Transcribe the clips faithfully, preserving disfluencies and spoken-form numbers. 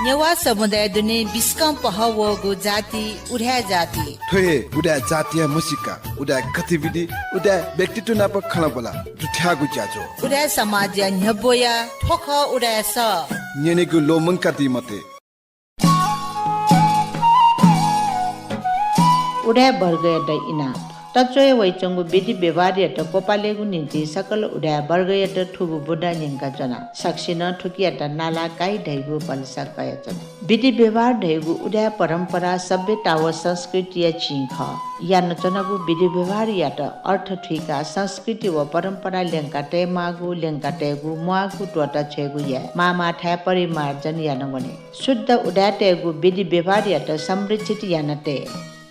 नेवाः समुदाय दुने बिस्कं पहः वःगु जाति उदाय् जाति। थ्व हे उदाय् जातिया म्हसीका, उदाय् गतिविधि, उदाय् व्यक्तित्व नाप खँल्हाबल्हा दुथ्याःगु ज्याझ्वः। उदाय् समाजया न्ह्यब्वया थ्व खः उदाय् सः। न्यनेगु ल्वःमंकादी मते। उदाय् वर्गयात इनाप। तच्वया वइच्वंगु विधि व्यवहारयात क्वपालेगु निंतिं सकल उदाय् वर्गयात थुगु बुँदा न्यंकाच्वना। सकसिनं थुकियात नाला काइ धइगु भलसा कयाच्वना। विधि व्यवहार धइगु उदाय् परम्परा सभ्यता व संस्कृतिया चिं खः। यानाच्वनागु विधि व्यवहारयात अर्थ थुइकाः संस्कृति व परम्परा ल्यंका तयेमाःगु, ल्यंका तयेगु, म्वाःगु त्वःता छ्वयेगु याये। माःमाःथाय् परिमार्जन याना वने। शुद्ध उदाय्‌तय्‌गु विधि व्यवहारयात संरक्षित याना तये।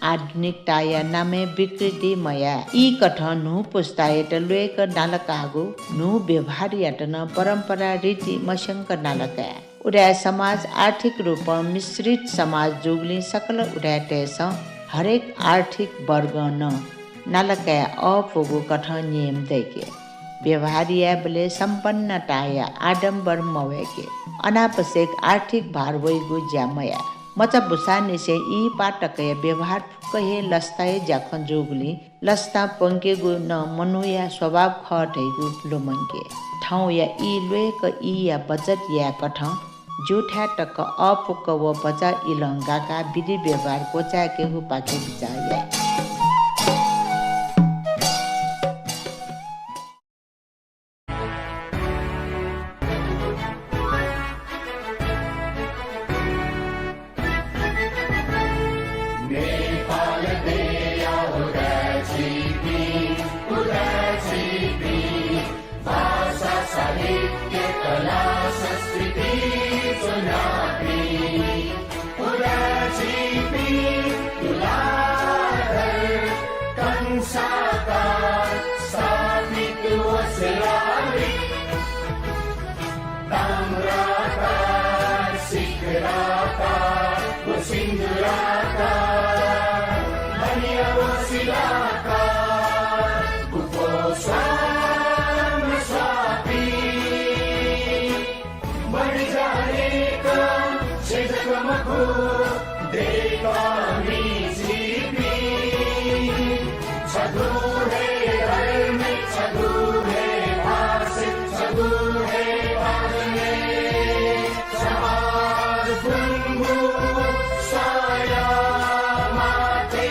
आधुनिकताया नामय् विकृति मयाये। ई कथं न्हू पुस्तायात ल्वय्‌क नाला काःगु न्हू व्यवहारयात नं परम्परा रीति मस्यंक नाला काये। उदाय् समाज आर्थिक रूपं मिश्रित समाज जूगुलिं सकल उदाय्‌तय्‌सं हरेक आर्थिक वर्गं नं नाला काये अःपुगु कथं नियम दय्‌के। व्यवहार यायेबलय् सम्पन्नताया आडम्बर मवय्‌के। अनावश्यक आर्थिक भार वइगु ज्या मयाये। मचा बुसांनिसें इहिपाः तकया व्यवहार फुक्क हे लसताया ज्याखँ जूगुलिं लसता प्वंकेगु नं मनूया स्वभाव खः धइगु ल्वःमंके। थौंया ई ल्वय्‌क ईया बचत याये कथं ज्यूथाय् तक अःपुक व भचा इलं गाकाः विधि व्यवहार क्वचाय्‌केगुपाखे बिचाः याये। नेपाल देया उदाय् झीपिं, उदाय् झीपिं, भाषा, साहित्य, कला, संस्कृति च्वनापिं, उदाय् झीपिं तुलाधर कंसाकार स्थापित व शिलालिपि। ताम्राकार, शिखराकार व सिन्दूराकार, बनिया व शिलाकार, गुफो स्वाम स्वापी। बढी जानेका छेँ जक मखु, देय्‌कामि झीपिं। छगू हे धर्म, छगू हे भाषा, छगू हे भाषा, समाज गुंगू साया माते।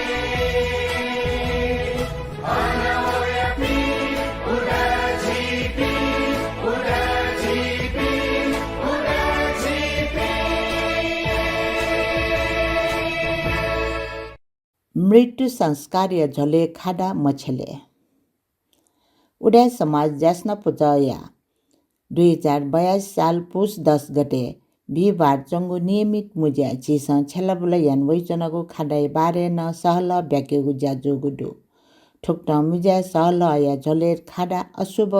मृत्यु संस्कारया झ्वलय् खादा मछ्यले। उदाय् समाज ज्यासना पुचःया दुई हजार बयासी साल पुस दस गते बिहिबार च्वंगु नियमित मुँज्याय् झीसं छ्यलाबुला याना वइच्वनागु खादाया बारे नं सहलह ब्याकेगु ज्या जूगु दु। थुकथं मुँज्याय् सहलहया झ्वलय् खादा अशुभ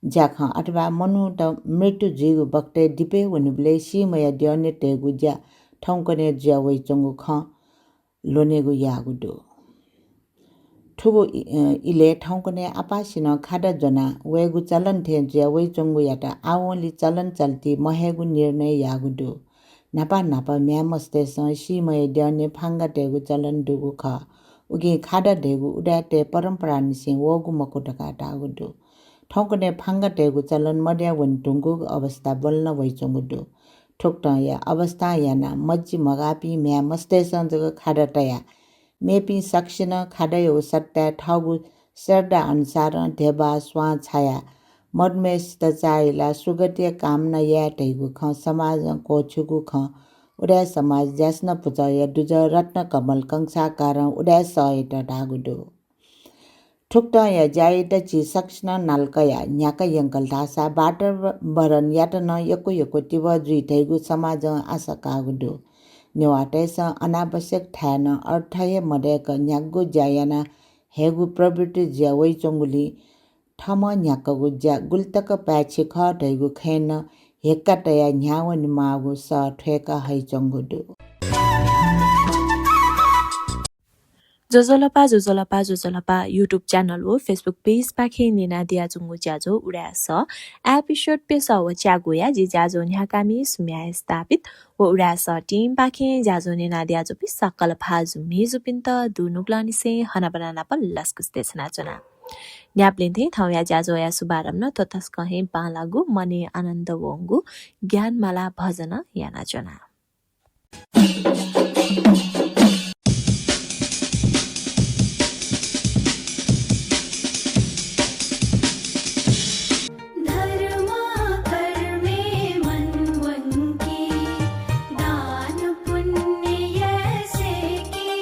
ज्याखँ अथवा मनूत मृत्यु जुइगु बखतय् दिपय् वनीबलय् सीम्हया द्यःने तयेगु ज्या थौंकन्हय् जुया वइच्वंगु खँ ल्वनेगु याःगु दु। थुगु इ-, अ, इलय् थौंकन्हय् आपासिनं खादा ज्वना वयेगु चलन थें जुया वइच्वंगुयात आवंलि चलन चल्ति महयेगु निर्णय याःगु दु। न्हापा न्हापा म्ह्याय् मस्तय्‌सं सीम्हया द्यःने फांगा तयेगु चलन दुगु खः। उकिं खादा धइगु उदाय्‌तय् परम्परानिसें वःगु मखु धकाः धाःगु दु। थौंकन्हय् फांगा तयेगु चलन मदया वने धुंकूगु अवस्था ब्वलना वइच्वंगु दु। थुकथंया अवस्थां यानाः मज्जि मगाःपिं म्ह्याय् मस्तय्‌सं जक खादा तयाः मेपिं सकसिनं खादायागु सट्टाय् थःगु श्रद्धा अनुसारं ध्यबा, स्वां छायाः मदुम्हय्‌सित चाःहिलाः सुगतिया कामना याये धइगु खँ समाजं क्वःछिउगु खँ उदाय् समाज ज्यासना पुचःया दुजः रत्नकमल कंसाकारं उदाय् सःयात धाःगु दु। थुकथंया ज्यायात झी सकसिनं नाला कयाः न्ह्याका यंकल धाःसा वातावरणयात नं यक्व यक्व तिबः जुइ धइगु समाजं आशा काःगु दु। नेवाःतय्‌सं अनावश्यक थाय् नं अर्थ हे मदय्‌क न्ह्यागु ज्या याना हयेगु प्रवृत्ति जुया वइच्वंगुलिं थःम्हं न्ह्याकागु ज्या गुलितक पाय्‌छि खः धइगु खँय् नं हेक्का तयाः न्ह्यावनेमाःगु सः थ्वय्‌का हइच्वंगु दु। ज्वजलपा, ज्वजलपा, ज्वजलपा YouTube channel व Facebook page पाखें न्यनादियाच्वंगु ज्याझ्वः उदाय् सः episode प्यसः व च्यागूया जि ज्याझ्वः न्ह्याकामि सुम्या स्थापित व उदाय् सः team पाखें ज्याझ्वः न्यनादियाच्वंपिं सकल भाजु मय्जुपिन्त दुनुगलंनिसें हनाबना नाप लसकुस देछानाच्वना। न्ह्याबलें थें थौंया ज्याझ्वःया शुभारम्भ नं थ्व तसकं हे बांलाःगु मनय् आनन्द वंगु ज्ञानमाला भजनं यानाच्वना। धर्म कर्मे मन वंकी, दान पुण्य यसेकी,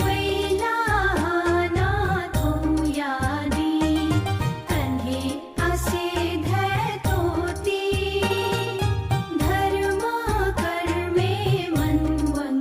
वय् ला हानं थौंया दिं कन्हय् आसे धय् त्वःती। धर्म कर्मे मन वंकी,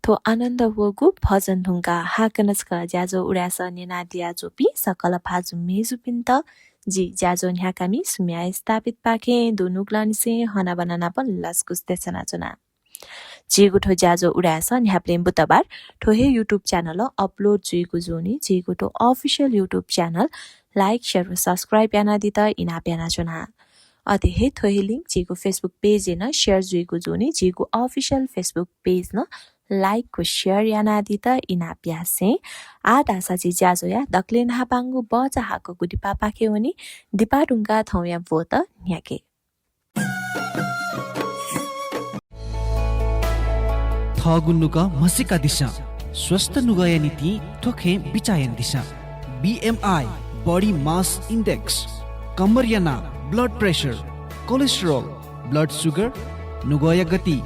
थ्व आनन्द वःगु भजन धुंकाः हाकनं छकः ज्याझ्वः उदाय् सः न्यनादियाच्वंपिं सकल भाजु मय्जुपिन्त जि ज्याझ्वः न्ह्याकामि सुम्या स्थापितपाखें दुनुगलंनिसें हनाबना नापं लसकुस देछानाच्वना। झीगु थ्व ज्याझ्वः उदाय् सः न्ह्याबलें बुधबार थ्व हे YouTube channel-य् upload जुइगु जूनि झीगु थ्व official YouTube channel like, share व subscribe यानादीत इनाप यानाच्वना। अथे हे थ्व हे link झीगु Facebook page-य् नं share जुइगु जूनि झीगु official Facebook page नं like व share यानादीत इनाप यासें आः धाःसा झी ज्याझ्वःया दकलय् न्हापांगु बचा हाकःगु दिपापाखे वनी। दिपा धुंकाः थौंया ब्वत न्ह्याके। थःगु नुगः म्हसीकादिसँ। स्वस्थ नुगःया निंतिं थ्व खँय् बिचाः यानादिसँ। BMI, body mass index, कम्मरया ना, blood pressure, cholesterol, blood sugar, नुगःया गति,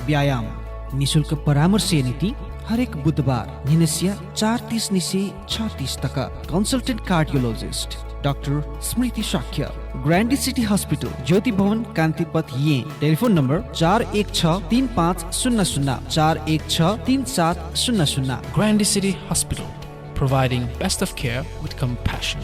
व्यायाम। निशुल्क परामर्शया निंतिं हरेक बुधबार न्हिनसिया चार तीस निसें छ तीस तक। Consultant cardiologist डाक्टर स्मृति शाक्य, ग्रान्डी सिटी हस्पिटल, ज्योति भवन, कान्तिपथ, येँ। टेलिफोन नम्बर चार एक छ तीन पाँच शून्य शून्य, चार एक छ तीन सात शून्य शून्य। Grande City Hospital, providing best of care with compassion.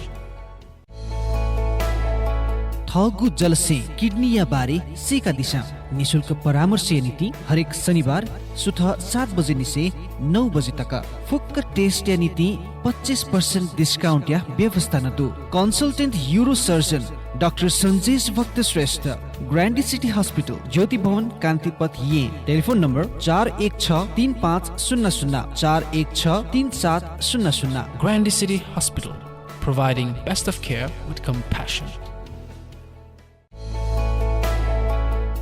थःगु जलस्यें किडनीया बारे सीकादिसँ। निशुल्क परामर्शया निंतिं हरेक शनिबार सुथ सात बजे निसें नौ बजे तक। फुक्क test-या निंतिं पच्चिस percent discount-या व्यवस्था नं दु। Consultant urosurgeon डाक्टर सन्जेश भक्त श्रेष्ठ, ग्रान्डी सिटी हस्पिटल, ज्योति भवन, कान्तिपथ, येँ। टेलिफोन नम्बर चार एक छ तीन पाँच शून्य शून्य, चार एक छ तीन सात शून्य शून्य। Grande City Hospital, providing best of care with compassion.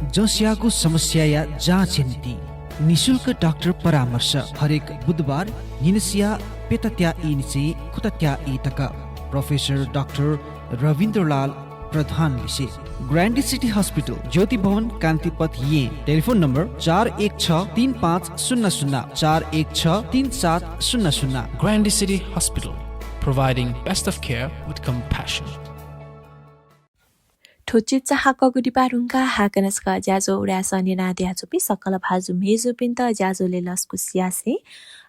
जसयागु समस्याया जाँचया निंतिं निशुल्क डाक्टर परामर्श हरेक बुधबार न्हिनसिया प्यतात्या ई निसें खुतात्या ई तक। प्रोफेसर डाक्टर रविन्द्रलाल प्रधान लिसे। ग्रान्डी सिटी हस्पिटल, ज्योति भवन, कान्तिपथ, येँ। टेलिफोन नम्बर चार एक छ तीन पाँच शून्य शून्य, चार एक छ तीन सात शून्य शून्य। Grande City Hospital, providing best of care with compassion. थ्व चिचाहाकःगु दिपा धुंकाः हाकनं छकः ज्याझ्वः उदाय् सः न्यनादियाच्वंपिं सकल भाजु मय्जुपिन्त ज्याझ्वलय् लसकुस यासें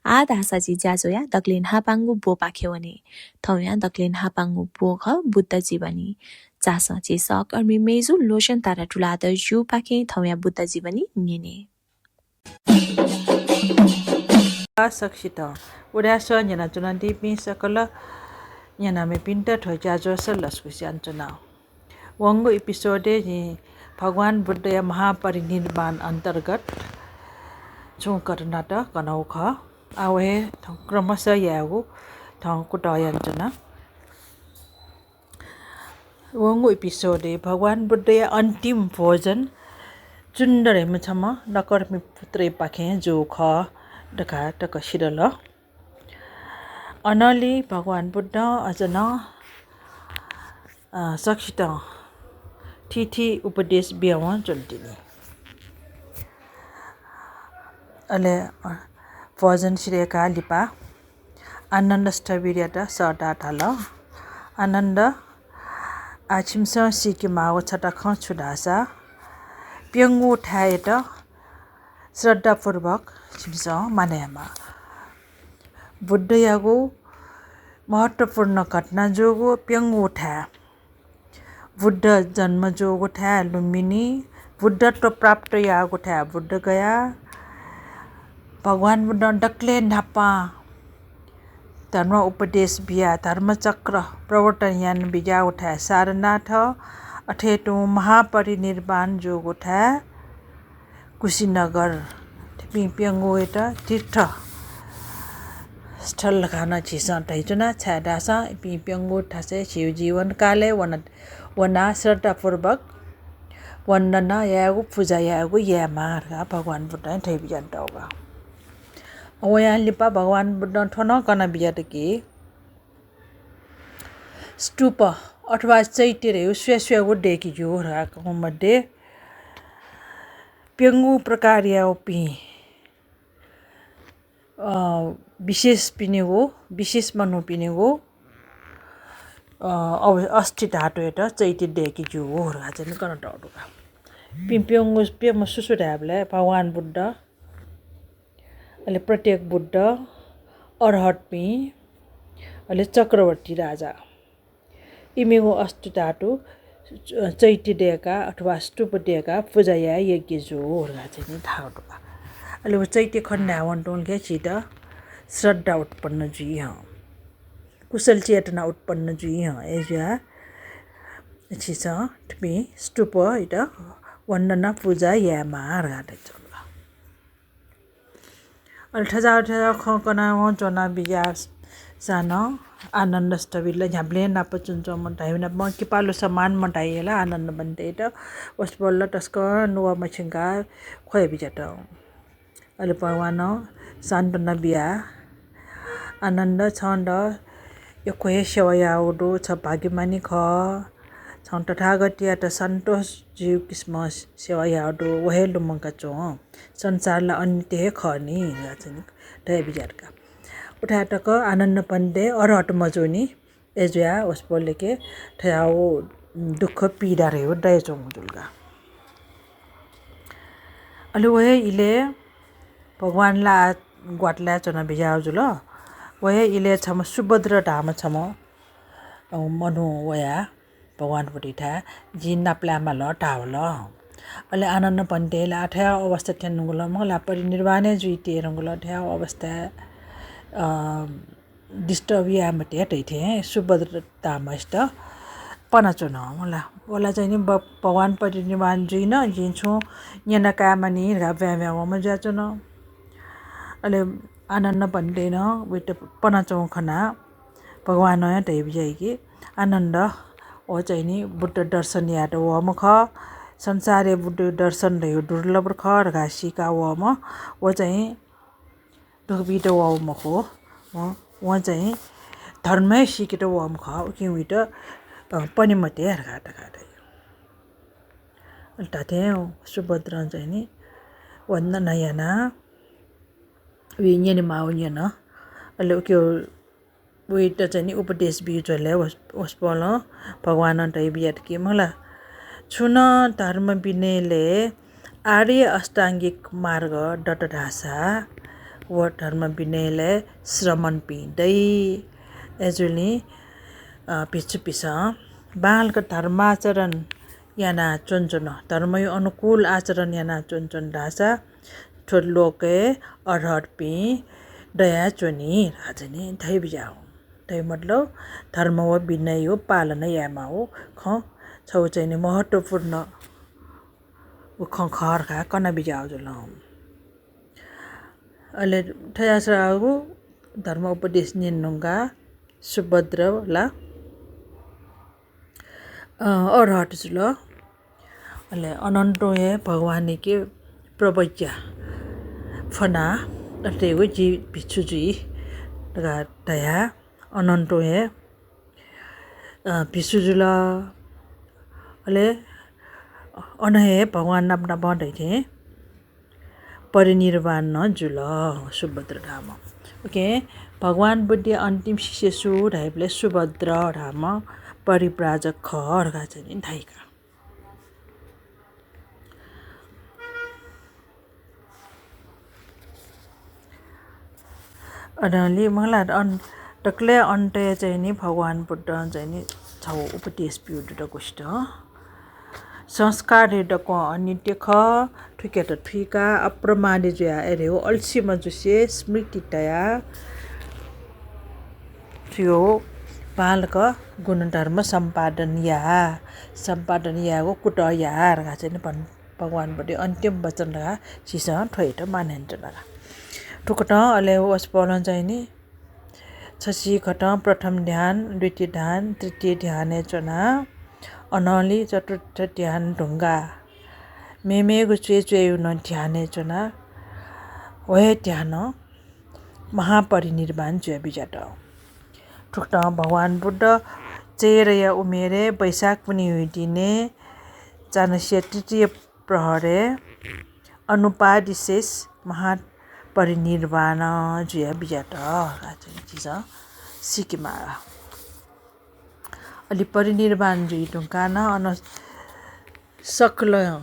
आः धाःसा झी ज्याझ्वःया दकलय् न्हापांगु ब्वपाखे वने। थौंया दकलय् न्हापांगु ब्व खः बुद्ध जीवनी। झासँ झी सहकर्मी मय्जु लोचन तारा तुलाधर ज्यूपाखें थौंया बुद्ध जीवनी न्यने। सकसितं उदाय् सः न्यनाच्वनादीपिं सकल न्यनामिपिन्त थ्व ज्याझ्वलय् लसकुस यानाच्वना। वंगु episode-य् जिं भगवान बुद्धया महापरिनिर्वाण अन्तर्गत छुं घटनात कनागु खः। आः व हे थौं क्रमशः यायेगु थौं कुतः यानाच्वना। वंगु episode-य् भगवान बुद्धया अन्तिम भोजन चुण्ड धइम्ह छम्ह नकरमि पुत्रयापाखें जूगु खः धकाः तक सिधल। अनंलि भगवान बुद्धं अझ नं, अ, सकसितं थीथी उपदेश बियावं च्वनातिनि। अले, अ, भोजन सिधयेकाः लिपा आनन्द स्थविरयात सःताः धाल, आनन्द, आः छिमिसं सीके माःगु छता खँ छु धाःसा, प्यंगू थाय्‌यात श्रद्धापूर्वक छिमिसं मानय् यायेमाः। बुद्धयागु महत्त्वपूर्ण घटना जूगु प्यंगू थाय्, बुद्ध जन्म जूगु थाय् लुम्बिनी, बुद्धत्व प्राप्त याःगु थाय् बुद्धगया, भगवान बुद्धं दकलय् न्हापां धर्म उपदेश बियाः धर्मचक्र प्रवर्तन याना बिज्याःगु थाय् सारनाथ, अथे तुं महापरिनिर्वाण जूगु थाय् कुशीनगर, थुपिं प्यंगूयात तीर्थ स्थल धकाः नं झीसं धयाच्वना, छाय्धाःसा इपिं प्यंगू थासय् झीगु जीवनकालय् वन, वनाः श्रद्धापूर्वक वन्दना यायेगु, पुजा यायेगु यायेमाः धकाः भगवान बुद्धं धयाबिज्यानातःगु। वयां लिपा भगवान बुद्धं थ्व नं कना बिज्यात कि स्तूप अथवा चैत्य धयागु स्वये स्वयेगु दय्‌के ज्यू धकाः कःगु मध्ये प्यंगू प्रकारयापिं, अ, विशेषपिनिगु, विशेष मनूपिनिगु, अ, अव-, अस्थि धातुयात चैत्य दय्‌के ज्यू धकाः चाहिँ कनातःगु दु का। पिं प्यंगू, प्यम्ह सु सु धायेबलय् भगवान बुद्ध, अले प्रत्येक बुद्ध, अर्हतपिं, अले चक्रवर्ती राजा, इमिगु अस्तित्वयात चैत्य दय्काः अथवा स्तूप दय्काः पुजा याये योग्य जू धकाः चाहिँ नि धाःगु दु। अले व चैत्य खँ धायेवं तुं ला झीत श्रद्धा उत्पन्न जुइ हं, कुशल चेतना उत्पन्न जुइ हं। अय्‌जुयाः झीसं थुपिं स्तूपयात वन्दना पुजा यायेमाः धकाः धाइ। अले थज्याःगु थज्याःगु खँ कनावं च्वना बिज्याःसां नं आनन्द स्थविर ला न्ह्याबलें नाप च्वनाच्वंम्ह धाइबलय् किपालु समान मधाइ हे ला आनन्द भन्तेयात। वसपोलं तसकं नुगः मछिंकाः ख्वया बिज्यात। अले भगवानं सान्त्वना बियाः, आनन्द, छं द यक्व हे सेवा याःगु दु, छ भाग्यमानी खः। छं तथागतयात सन्तोष जुइगु किसिमं सेवा याःगु दु, व हे लुमंका च्वँ। संसार ला अनित्य हे खः नि धकाः चाहिँ नि धया बिज्यात का। उथाय् तक आनन्द भन्ते अर्हत मजूनि। अय्‌जुयाः वसपोलय्‌के थज्याःगु दुःख पीडा धयागु दयाच्वंगु जुल का। अले व हे इलय् भगवान ला ग्वातलाय् च्वना बिज्याःगु जुल। व हे इलय् छम्ह सुभद्र धाःम्ह छम्ह, अ, मनू वयाः भगवानपतिथाय् जिं नापलाये माल धावल। अले आनन्द भन्ते ला थज्याःगु अवस्था थ्यंगु जुल, मखु ला, परिनिर्वाण हे जुइ तयेधुंकल, थज्याःगु अवस्थाय्, अ, disturb याये मते धइथें सुभद्र धाःम्हसित पना च्वन, मखु ला। व ला चाहिँ नि ब-, भगवान परिनिर्वाण जुइन, जिं छुं न्यना कायेमानि धकाः ब्यां ब्यां वंम्ह जुयाच्वन। अले आनन्द भन्ते नं वयात पना च्वंगु खनाः भगवानं धया बिज्यात कि आनन्द, व चाहिँ नि बुद्ध दर्शन यायेत वःम्ह खः, संसारय् बुद्ध दर्शन धयागु दुर्लभ खः धकाः सीका वःम्ह व चाहिँ दुःख बीत वःम्ह मखु, वं, वं चाहिँ धर्म हे सीकेत वःम्ह खः, उकिं वयात, अ, पने मते धकाः, धकाः धाइ। अले धात्थें सुभद्रं चाहिँ नि वन्दना यानाः वयात न्यने माःगु न्यन। अले उकिं वयात चाहिँ नि उपदेश बी झ्वलय् वस-, वसपोलं भगवानं धया बिज्यात कि, मखु ला, छुं नं धर्म विनयलय् आर्य अष्टाङ्गिक मार्ग दत धाःसा व धर्म विनयलय् श्रमणपिं दइ। अय्‌जूगुलिं, अ, भिक्षुपिसं बांलाक धर्माचरण याना च्वनाच्वन, धर्मया अनुकूल आचरण याना च्वनाच्वन धाःसा थ्व लोकय् अर्हतपिं दयाच्वनी धकाः चाहिँ नि धया बिज्यात। धया मतलब धर्म व विनयया पालना यायेमाःगु खँ छगू चाहिँ नि महत्त्वपूर्ण व खँ खः धकाः कना बिज्यात जुल। अले थज्याःगु धर्म उपदेश न्यने धुंकाः सुभद्र ला, अ, अर्हत जुल। अले अनन्तं हे भगवानयाके प्रवज्ञा फ्वनाः अथेगु जि भिक्षु जुइ धकाः धयाः अनन्तं हे, अ, भिक्षु जुल। अले अन हे भगवान नाप नापं धइथें परिनिर्वाण नं जुल सुभद्र धाःम्ह। OK, भगवान बुद्धया अन्तिम शिष्य सु धाइबलय् सुभद्र धाःम्ह परिव्राजक खः धकाः चाहिँ नि धाइ का। अनंलि मखु ला, अन-, दकलय् अन्तय् चाहिँ नि भगवान बुद्धं चाहिँ नि छगू उपदेश ब्यूगु दु दक्वसित। संस्कार हे दक्वं अनित्य खः, थुकियात थुइकाः अप्रमादी जुयाः अय्‌धयागु अल्छी मजुसे स्मृति तयाः थुयागु बांलाक गुणधर्म सम्पादन या, सम्पादन यायेगु कुतः या धकाः चाहिँ नि भन-, भगवान बुद्धया अन्तिम वचन धकाः झीसं थ्वयात मानय् यानाच्वना का। थुकथं अले वसपोलं चाहिँ नि छसिकथं प्रथम ध्यान, द्वितीय ध्यान, तृतीय ध्यानय् च्वनाः अनंलि चतुर्थ ध्यान धुंकाः मेमेगु च्वय् च्वय्‌या नं ध्यानय् च्वनाः व हे ध्यानं महापरिनिर्वाण जुया बिज्यात। थुकथं भगवान बुद्ध चेरया उमेरय् वैशाख पुन्हिया दिनय् चान्हस्या तृतीय प्रहरय् अनुपादिशेष महापरिनिर्वाण जुया बिज्यात धकाः चाहिँ झीसं सीके माः। अले परिनिर्वाण जुइ धुंकाः नं अन सकलं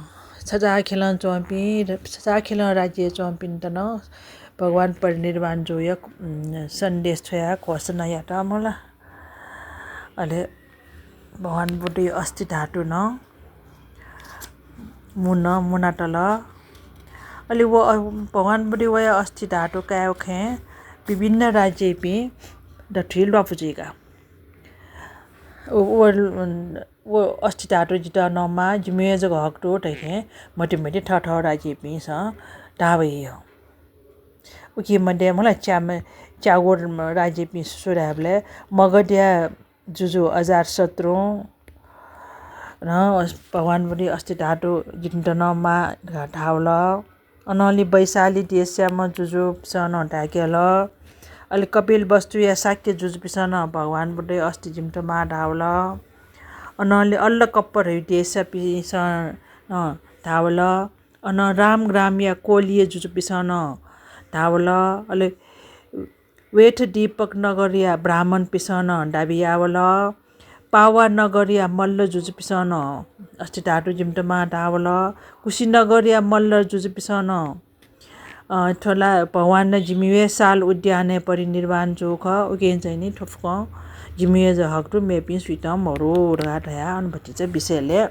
छजाःखेलं च्वंपिं, छजाःखेलं राज्यय् च्वंपिन्त नं भगवान परिनिर्वाण जूया, उम्, सन्देश छ्वया घोषणा यात मला। अले भगवान बुद्धया अस्थि धातु नं मुन, मुनातल। अले व, अ, भगवान बुद्धया वया अस्थि धातु कायेगु खँय् विभिन्न राज्यपिं दथुइ ल्वापु जुइका। व, व, व अस्थि धातु जितः नं माः, जिमिगु हे जक हक दु धइथें मतिमति थःथः राज्यपिन्सं धाःगु हे। उकी मध्ये मला च्याम्ह, च्यागू राज्यपिं सु सु धायेबलय् मगधया जुजु अजातशत्रुं नं भगवान बुद्धया अस्थि धातु जिमित नं माः धकाः धाःवल। अनंलि वैशाली देशयाम्ह जुजुपिसं नं धायेकेल। अले कपिलवस्तुया शाक्य जुजुपिसं नं भगवान बुद्धया अस्थि जिमित माः धाःवल। अनंलि अल्लकप्प धइगु देशयापिसं नं धाःवल। अनं रामग्रामया कोलीय जुजुपिसं नं धाःवल। अले वेठदीपक नगरया ब्राह्मणपिसं नं दाबी याःवल। पावा नगरया मल्ल जुजुपिसं नं अस्थि धातु जिमित माः धाःवल। कुशीनगरया मल्ल जुजुपिसं नं, अ, थ्व ला भगवान नं जिमिगु हे साल उद्यानय् परिनिर्वाण जूगु खः, उकिं चाहिँ नि थ्व फुक्कं जिमिगु हे जक हक दु, मेपिं सुइत मरु धकाः धयाः अन भतिचा विषयलय्,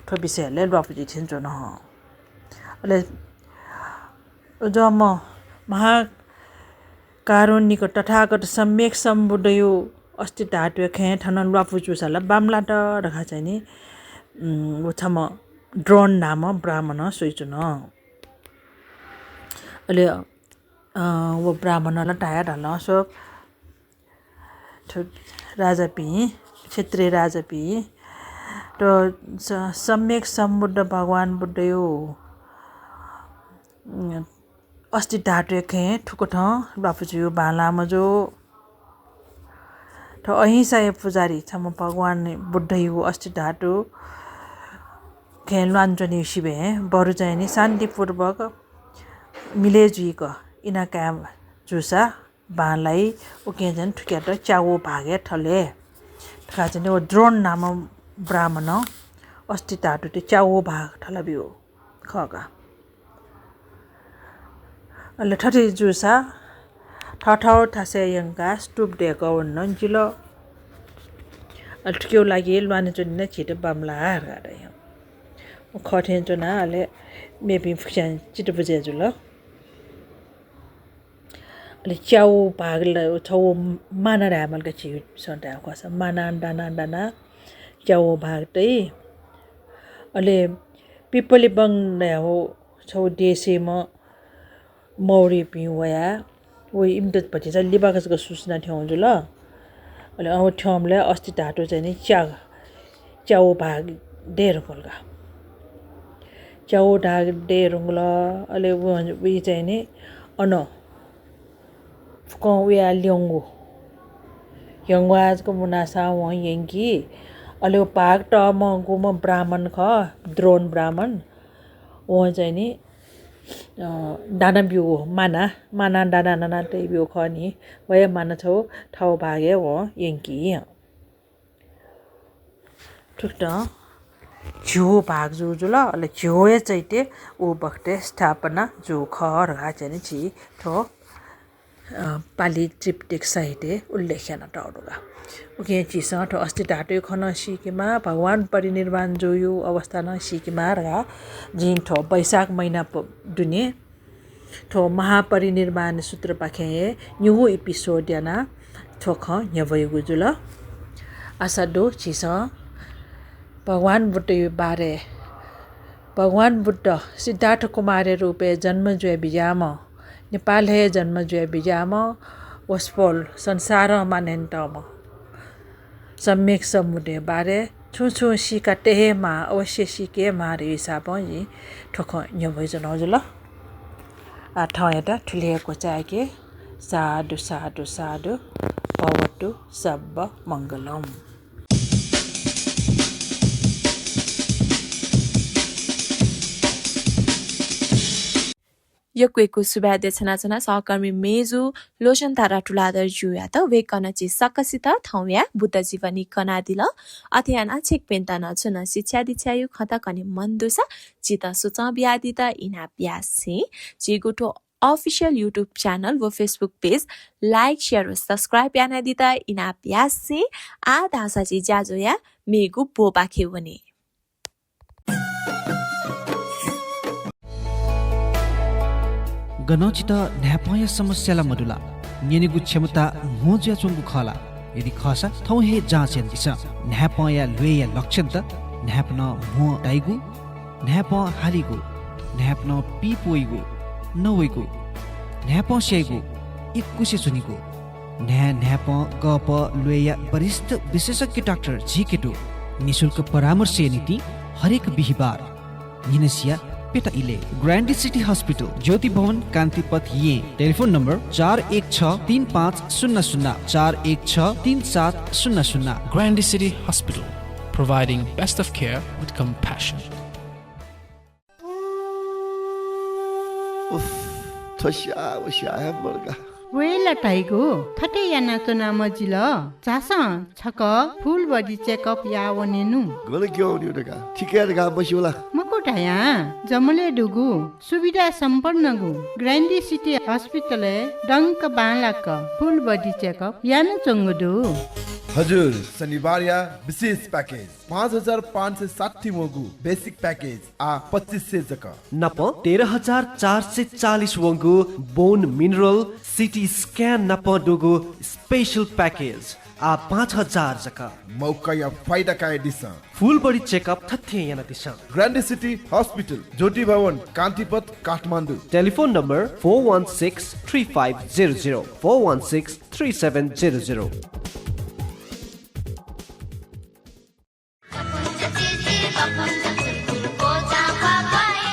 थ्व विषयलय् ल्वापु जुइ थें च्वन। अले अज्याःम्ह महाकारुणिक तथागत सम्यक सम्बुद्धया अस्थि धातुया खँय् थन ल्वापु जूसा ला बांमलात धकाः चाहिँ नि, उम्, व छम्ह द्रोण नामक ब्राह्मणं स्वयाच्वन। अले, अ, व ब्राह्मणं ला धया धाल, स्व, थ्व राजापिं, क्षत्रिय राजापिं, थ्व स-, सम्यक सम्बुद्ध भगवान बुद्धया, उम्, अस्थि धातुया खँय् थुकथं ल्वापु जुइगु बांलाः मजू। थ्व अहिंसाया पुजारी छम्ह भगवान बुद्धया अस्थि धातुया खँय् ल्वानाच्वनीगु सिबें बरु चाहिँ नि शान्तिपूर्वक मिलय् जुइक इना काये जूसा बांलाइ, उकिं चाहिँ थुकियात च्यागू भागय् थले धकाः चाहिँ नि व द्रोण नामक ब्राह्मणं अस्थि धातुयात च्यागू भाग थलाब्यूगु खः का। अले थथे जूसा थःथःगु थासय् यंकाः स्तूप दय्कः वनेनं जिल। अले थुकिया लागि ल्वानाच्वनेनं झीत बांमलाः धकाः धयागु खः थें च्वना। अले मेपिं फुक्कसिनं चित्त बुझे जुल। अले च्यागू भाग ला छगू माना धायेमाल का, झीसं धायेगु खःसा माना दाना दाना च्यागू भाग तइ। अले पिपली बङ धायेगु छगू देशय्म्ह मौर्यपिं वयाः व इमित भतिचा लिबाक जक सूचना थ्यंगु जुल। अले अन थ्यंबलय् अस्थि धातु चाहिँ नि च्या-, च्यागू भाग दये धुंकल का। च्यागू भाग दये धुंकल। अले व, वइ चाहिँ नि अन फुक्कं वयाः ल्यंगु। ल्यंग्वः जक मुनासा वं यंकी। अले व भाग तःम्ह गुम्ह ब्राह्मण खः, द्रोण ब्राह्मण। वं चाहिँ नि, अ, दाना ब्यूगु माना, माना दाना नाना तयाब्यूगु खः नि। वया माना छगू थःगु भागय् वं यंकी। थुकथं झिगू भाग जूगु जुल, अले झिगूया चैत्य व बखतय् स्थापना जूगु खः धकाः चाहिँ नि झी थ्व, अ, पालि त्रिपिटक साहित्यय् उल्लेख यानातःगु दु का। उकिं झीसं थ्व अस्थि धातुया खँ नं सीकेमाः, भगवान परिनिर्वाण जूगु अवस्था नं सीकेमाः धकाः जिं थ्व वैशाख महिना प-, दुने थ्व महापरिनिर्वाण सूत्रपाखें हे निगू episode यानाः थ्व खँ न्ह्यब्वयागु जुल। आशा दु झीसं भगवान बुद्धया बारे, भगवान बुद्ध सिद्धार्थ कुमारया रूपय् जन्म जुया बिज्याःम्ह, नेपालय् हे जन्म जुया बिज्याःम्ह वसपोल संसारं मानय् यानातःम्ह सम्यक सम्बुद्धया बारे छुं छुं सीका तये हे माः, अवश्य सीके हे माः धइगु हिसाबं जिं थ्व खँ न्ह्यब्वयाच्वनागु जुल। आः थौंयात थुलि हे क्वचाय्के। साधु, साधु, साधु। भवतु सब्ब मंगलम्। यक्व यक्व सुभाय् देछानाच्वना सहकर्मी मेजु लोचनतारा तुलाधर ज्यूयात। वय्कलं झी सकसित थौंया बुद्ध जीवनी कनादिल। अथे यानाः छिकपिन्त नं छुं नं शिक्षा दीक्षाया खँत कने मन दुसा झीत सुचं बियादीत इनाप यासें झीगु थ्व Official YouTube channel व Facebook page like, share व subscribe यानादीत इनाप यासें आः धाःसा झी ज्याझ्वःया मेगु ब्वपाखे वने। गनं छितः न्हाय्पंया समस्या ला मदु ला? न्यनेगु क्षमता म्हो जुयाच्वंगु खः ला? यदि खःसा थौं हे जाँच यानादिसँ। न्हाय्पंया ल्वय्‌या लक्षणत न्हाय्पनं म्हो दाइगु, न्हाय्पं हालीगु, न्हाय्पनं पीप वइगु, नवइगु, न्हाय्पं स्याइगु, इकुसे च्वनीगु। न्हाय्, न्हाय्पं, गःपः, ल्वय्‌या वरिष्ठ विशेषज्ञ डाक्टर झीके दु। निशुल्क परामर्शया निंतिं हरेक बिहिबार न्हिनसिया प्यता इलय्। Grande City Hospital, ज्योति भवन, कान्तिपथ, येँ। टेलिफोन नम्बर चार एक छ तीन पाँच शून्य शून्य, चार एक छ तीन सात शून्य शून्य। Grande City Hospital, providing best of care with compassion. उफ, थ्व स्याः व स्याः हे मदुका। वय्‌ला धाइगु, थथे यानाच्वना मजिल। झासँ छकः full body checkup याः वनेनु। गन क्यं वनेगु धकाः थिकय् धकाः मस्यू ला? मखु धयां जमलय् दुगु सुविधा सम्पन्नगु Grande City Hospital-य् दंक बांलाक full body checkup यानाच्वंगु दु। हजुर, शनिबारया विशेष package, पाँच हजार पाँच सय साठी वंगु basic package आः पच्चिस सय जक। नापं तेह्र हजार चार सय चालिस वंगु bone mineral, CT scan नापं दुगु special package आः पाँच हजार जक। मौकाया फाइदा कयादिसँ। Full body checkup थथे यानादिसँ। Grande City Hospital, ज्योति भवन, कान्तिपथ, Kathmandu. Telephone number four one six three five zero zero, four one six three seven zero zero।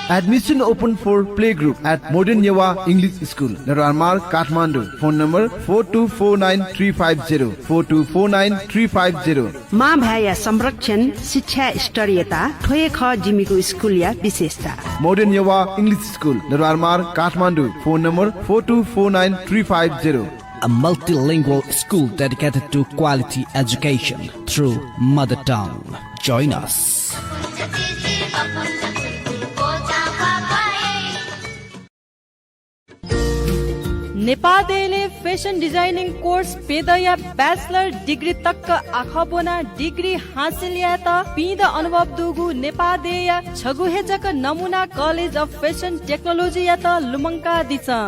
Admission open for playgroup at Modern Newa English School, दरबार मार्ग, Kathmandu. Phone number four two four nine three five zero, four two four nine three five zero। मां भाय्‌या संरक्षण, शिक्षा स्तरीयता, थ्व हे खः जिमिगु स्कुलया विशेषता। Modern Newa English School, दरबार मार्ग, Kathmandu. Phone number four two four nine three five zero। A multilingual school dedicated to quality education through mother tongue. Join us. नेपाः देय्‌लय् fashion designing course प्यदँया bachelor degree तक आखः ब्वनाः degree हासिल यायेत पिदँ अनुभव दुगु नेपाः देय्‌या छगू हे जक नमुना College of Fashion Technology-यात लुमंकादिसँ।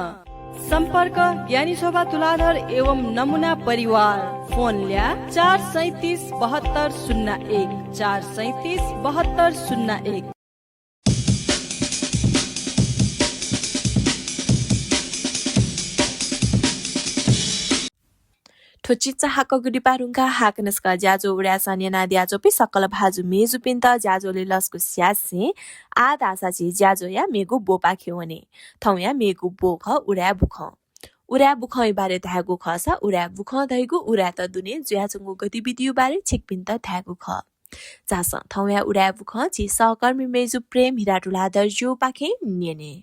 सम्पर्क, ज्ञानी शोभा तुलाधर एवं नमुना परिवार। फोन ल्याः चार सैँतिस बहत्तर शून्य एक, चार सैँतिस बहत्तर शून्य एक। थ्व चिचाहाकःगु दिपा धुंकाः हाकनं सकल ज्याझ्वः उदाय्‌सं न्यनादियाच्वंपिं सकल भाजु मेजुपिन्त ज्याझ्वलय् लसकुस यासें आः धाःसा झी ज्याझ्वःया मेगु ब्वपाखे वने। थौंया मेगु ब्व खः उदाय् बुखँ। उदाय् बुखँया बारे धायेगु खःसा उदाय् बुखँ धइगु उदाय्‌त दुने जुयाच्वंगु गतिविधिया बारे छिकपिन्त धायेगु खः। झासँ थौंया उदाय् बुखँ झी सहकर्मी मेजु प्रेम हिरा तुलाधरजुपाखें न्यने।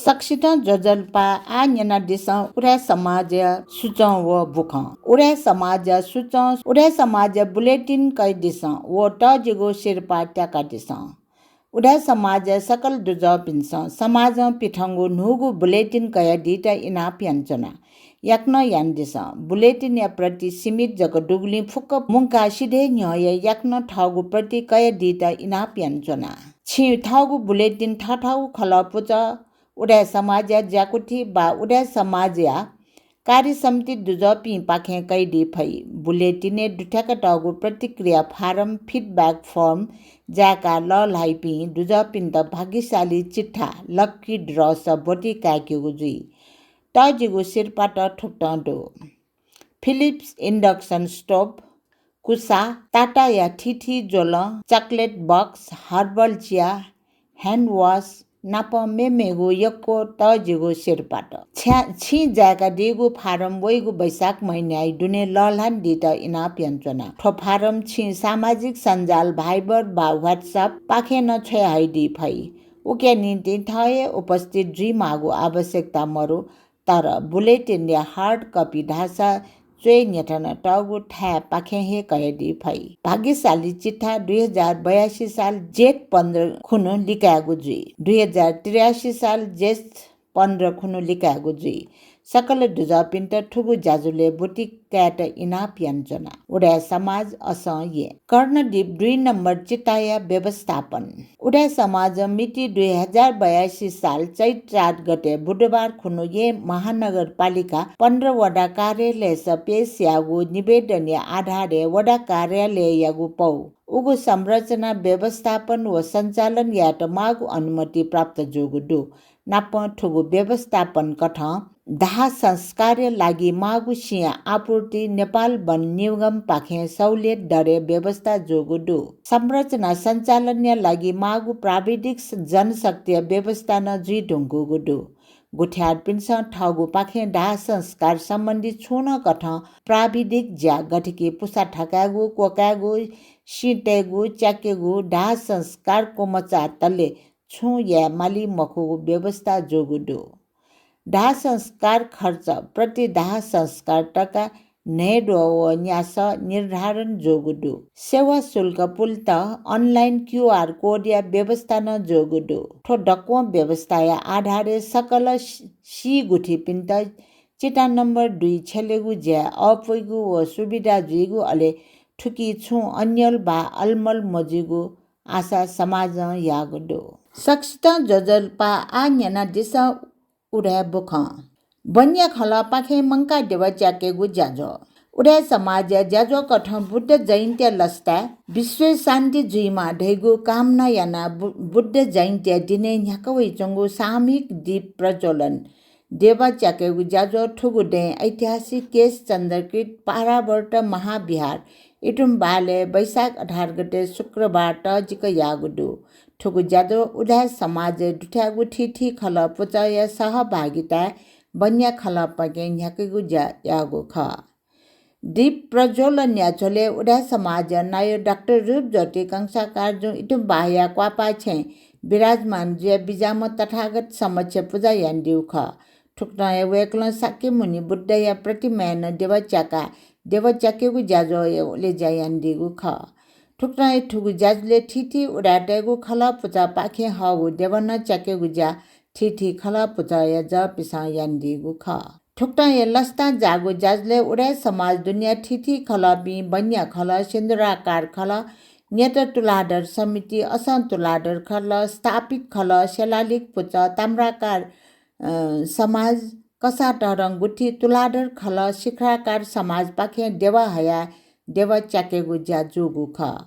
सकसितं ज्वजलपा। आः न्यनादिसँ उदाय् समाजया सूचं व बुखँ। उदाय् समाजया सूचं, उदाय् समाजया bulletin कयादिसँ व तःजिगु सिरपाः त्याकादिसँ। उदाय् समाजया सकल दुजःपिन्सं समाजं पिथंगु न्हूगु bulletin कयादीत इनाप यानाच्वना। याकनं यानादिसँ। Bulletinया प्रति सीमित जक दुगुलिं फुक्क मुंकाः सिधय् न्ह्यः हे याकनं थःगु प्रति कयादीत इनाप यानाच्वना। छिं थःगु bulletin थःथःगु खलः पुचः, उदाय् समाजया ज्याकुथि वा उदाय् समाजया कार्य समिति दुजःपिंपाखें कयादी फइ। Bulletinय् दुथ्याकातःगु प्रतिक्रिया फारम, feedback form, जाय्‌काः लःल्हाइपिं दुजःपिन्त भाग्यशाली चिट्ठा, lucky draw, सः ब्वति काय्‌केगु जुइ। तःजिगु सिरपाःत थुकथं दु। Philips induction stove, कुसा, टाटाया थीथी ज्वलं, chocolate box, herbal chia, hand wash नाप मेमेगु यक्व तःजिगु सिरपाःत। छ्या-, छिं जाय्‌कादीगु फारम वइगु वैशाख महिनाया दुने लःल्हानादीत इनाप यानाच्वना। थ्व फारम छिं सामाजिक सञ्जाल Viber वा WhatsApp पाखें नं छ्वयाहयादी फइ। उकिया निंतिं थः हे उपस्थित जुइमाःगु आवश्यकता मरु। तर bulletinया hard copy धाःसा च्वय् न्ह्यथनातःगु थाय् पाखें हे कयादी फइ। भाग्यशाली चिट्ठा दुई हजार बयासी साल जेठ पन्ध्र खुन्हु लिकायेगु जुइ। दुई हजार त्रियासी साल जेठ पन्ध्र खुन्हु लिकायेगु जुइ। सकल दुजःपिन्त थुगु ज्याझ्वलय् ब्वति कायेत इनाप यानाच्वना। उदाय् समाज असं येँ। कर्णदीप दुई नम्बर चिट्ठाया व्यवस्थापन। उदाय् समाजं मिति दुई हजार बयासी साल चैत चार गते बुधबार खुन्हु येँ महानगरपालिका पन्ध्र वडा कार्यालयस पेश याःगु निवेदनया आधारय् वडा कार्यालययागु पौ उगु संरचना व्यवस्थापन व सञ्चालन यायेत माःगु अनुमति प्राप्त जूगु दु। नापं थुगु व्यवस्थापन कथं दाह संस्कारया लागि माःगु सिँया आपूर्ति नेपाल वन निगमपाखें सहुलियत दरय् व्यवस्था जूगु दु। संरचना सञ्चालनया लागि माःगु प्राविधिक स-, जनशक्तिया व्यवस्था नं जुइधुंकूगु दु। गुथियारपिन्सं थःगुपाखें दाह संस्कार सम्बन्धी छुं नं कथं प्राविधिक ज्या गथेकि पुसा थकायेगु, क्वकायेगु, सिँ तयेगु, च्याकेगु, दाह संस्कार क्वमचाःतले छुं याये माली मखुगु व्यवस्था जूगु दु। दाह संस्कार खर्च प्रति दाह संस्कार तका न्हय्द्वः व न्यासः निर्धारण जूगु दु। सेवा शुल्क पुलेत online QR code या व्यवस्था नं जूगु दु। थ्व दक्वं व्यवस्थाया आधारय् सकल सी-, सी गुथिपिन्त चिट्ठा नम्बर दुई छ्यलेगु ज्याय् अःपुइगु व सुविधा जुइगु, अले थुकी छुं अन्यल वा अलमल मजुइगु आशा समाजं याःगु दु। सकसितं ज्वजलपा। आः न्यनादिसँ उदाय् बुखँ। बनिया खलःपाखें मंकाः देवा च्याकेगु ज्याझ्वः। उदाय् समाजया ज्याझ्वः कथं बुद्ध जयन्तीया लसताय् विश्वय् शान्ति जुइमा धइगु कामना यानाः बु-, बुद्ध जयन्तीया दिनय् न्ह्याका वइच्वंगु सामूहिक दीप प्रज्वलन देवा च्याकेगु ज्याझ्वः थुगु दँय् ऐतिहासिक केशचन्द्रकृत पारावर्त महाविहार इतुम्बहालय् वैशाख अठार गते शुक्रबार तःजिक याःगु दु। थुगु ज्याझ्वः उदाय् समाजय् दुथ्याःगु थीथी खलः पुचःया सहभागिताय् बनिया खलःपाखें न्ह्याकेगु ज्या याःगु खः। दीप प्रज्वलनया झ्वलय् उदाय् समाजया नायः डाक्टर रूपज्योति कंसाकारजुं इतुम्बहाया क्वापाः छेँय् विराजमान जुया बिज्याःम्ह तथागत समक्ष पुजा यानादीगु खः। थुकथं हे वय्कलं शाक्यमुनि बुद्धया प्रतिमाय् नं देवा च्याकाः देवा च्याकेगु ज्याझ्वःया उलेज्या यानादीगु खः। थुकथं हे थुगु ज्याझ्वलय् थीथी उदाय्‌तय्‌गु खलः पुचःपाखें हःगु देवा नं च्याकेगु ज्या थीथी खलः पुचःया जःपिन्सं यानादीगु खः। थुकथं हे लसतां जाःगु ज्याझ्वलय् उदाय् समाज दुनेया थीथी खलःपिं बनिया खलः, सिन्दुराकार खलः, न्यत तुलाधर समिति, असं तुलाधर खलः, स्थापित खलः, सेलालिक पुचः, ताम्राकार, अ, समाज, कसाः तःधं गुथि, तुलाधर खलः, शिखराकार समाजपाखें देवा हयाः देवा च्याकेगु ज्या जूगु खः।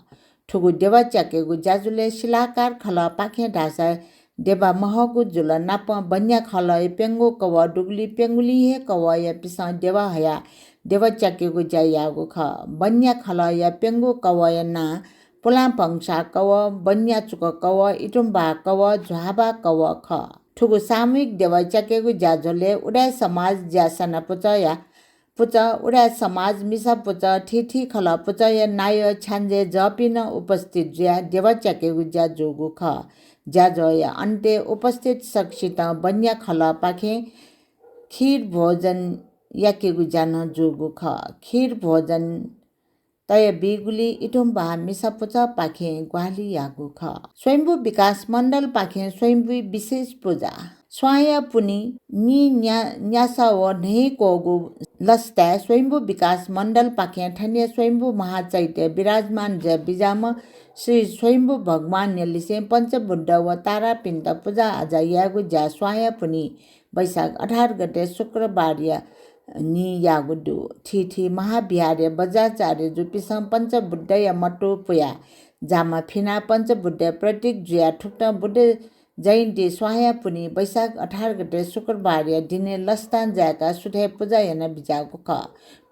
थुगु देवा च्याकेगु ज्याझ्वलय् शिलाकार खलःपाखें धाःसा देवा महःगु जुल, नापं बनिया खलःया प्यंगू कवः दुगुलिं प्यंगुलिं हे कवःयापिन्सं देवा हयाः देवा च्याकेगु ज्या याःगु खः। बनिया खलःया प्यंगू कवःया नां पुलांभंसा कवः, बनिया चुक कवः, इतुम्बहा कवः, झ्वाबा कवः खः। थुगु सामूहिक देवा च्याकेगु ज्याझ्वलय् उदाय् समाज ज्यासना पुचःया पुचः, उदाय् समाज, मिसा पुचः, थीथी खलः पुचःया नायः छ्याञ्जे जःपिं नं उपस्थित जुयाः देवा च्याकेगु ज्या जूगु खः। ज्याझ्वःया अन्त्यय् उपस्थित सकसितं बनिया खलःपाखें खीर भोजन याकेगु ज्या नं जूगु खः। खीर भोजन तयाबीगुलिइ इतुम्बहा मिसा पुचःपाखें ग्वाहालि याःगु खः। स्वयम्भू विकास मण्डलपाखें स्वयम्भूया विशेष पुजा। स्वांया पुन्हि नी न्या-, न्यासः व न्हय्क्वःगु लसताय् स्वयम्भू विकास मण्डलपाखें थनिया स्वयम्भू महाचैत्यय् विराजमान जुया बिज्याःम्ह श्री स्वयम्भू भगवानया लिसें पञ्चबुद्ध व तारापिन्त पुजा आजा यायेगु ज्या स्वांया पुन्हि वैशाख अठार गते शुक्रबारया न्हि याःगु दु। थीथी महाविहारया बज्राचार्यजुपिन्सं पञ्चबुद्धया मत्तुं पुयाः जामा फिनाः पञ्चबुद्धया प्रतीक जुयाः थुकथं बुद्ध जयन्ती स्वांया पुन्हि वैशाख अठार गते शुक्रबारया दिनय् लसतां जाय्काः सुथय् पुजा याना बिज्याःगु खः।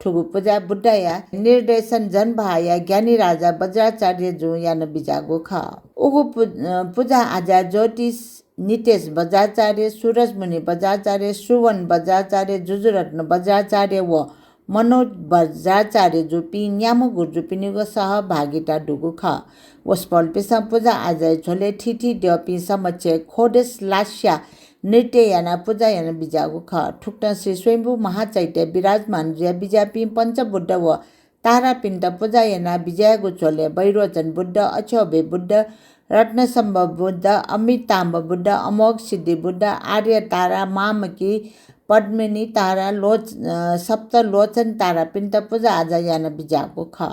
थुगु पुजा बुद्धया निर्देशन जनभाःया ज्ञानी राजा बज्राचार्यजुं याना बिज्याःगु खः। उगु पु-, अ, पुजा आजाय् ज्योतिष नितेश बज्राचार्य, सूरजमुनि बज्राचार्य, सुवन बज्राचार्य, जुजुरत्न बज्राचार्य व मनोज बज्राचार्यजुपिं न्याम्ह गुरुजुपिनिगु सहभागिता दुगु खः। वसपोलपिन्सं पुजा आजाया झ्वलय् थीथी द्यःपिं समक्ष ख्वदस लास्या नृत्य यानाः पुजा यानाबिज्याःगु खः। थुकथं श्री स्वयम्भू महाचैत्य विराजमान जुयाबिज्याःपिं पञ्चबुद्ध व तारापिन्त पुजा यानाबिज्याःगु झ्वलय् वैरोचन बुद्ध, अक्षोभ्य बुद्ध, रत्नसम्भव बुद्ध, अमिताम्भ बुद्ध, अमोघ सिद्धि बुद्ध, आर्य तारा, मामकी, पद्मिनी तारा, लोच-, अ, सप्तलोचन तारापिन्त पुजा आजा यानाबिज्याःगु खः।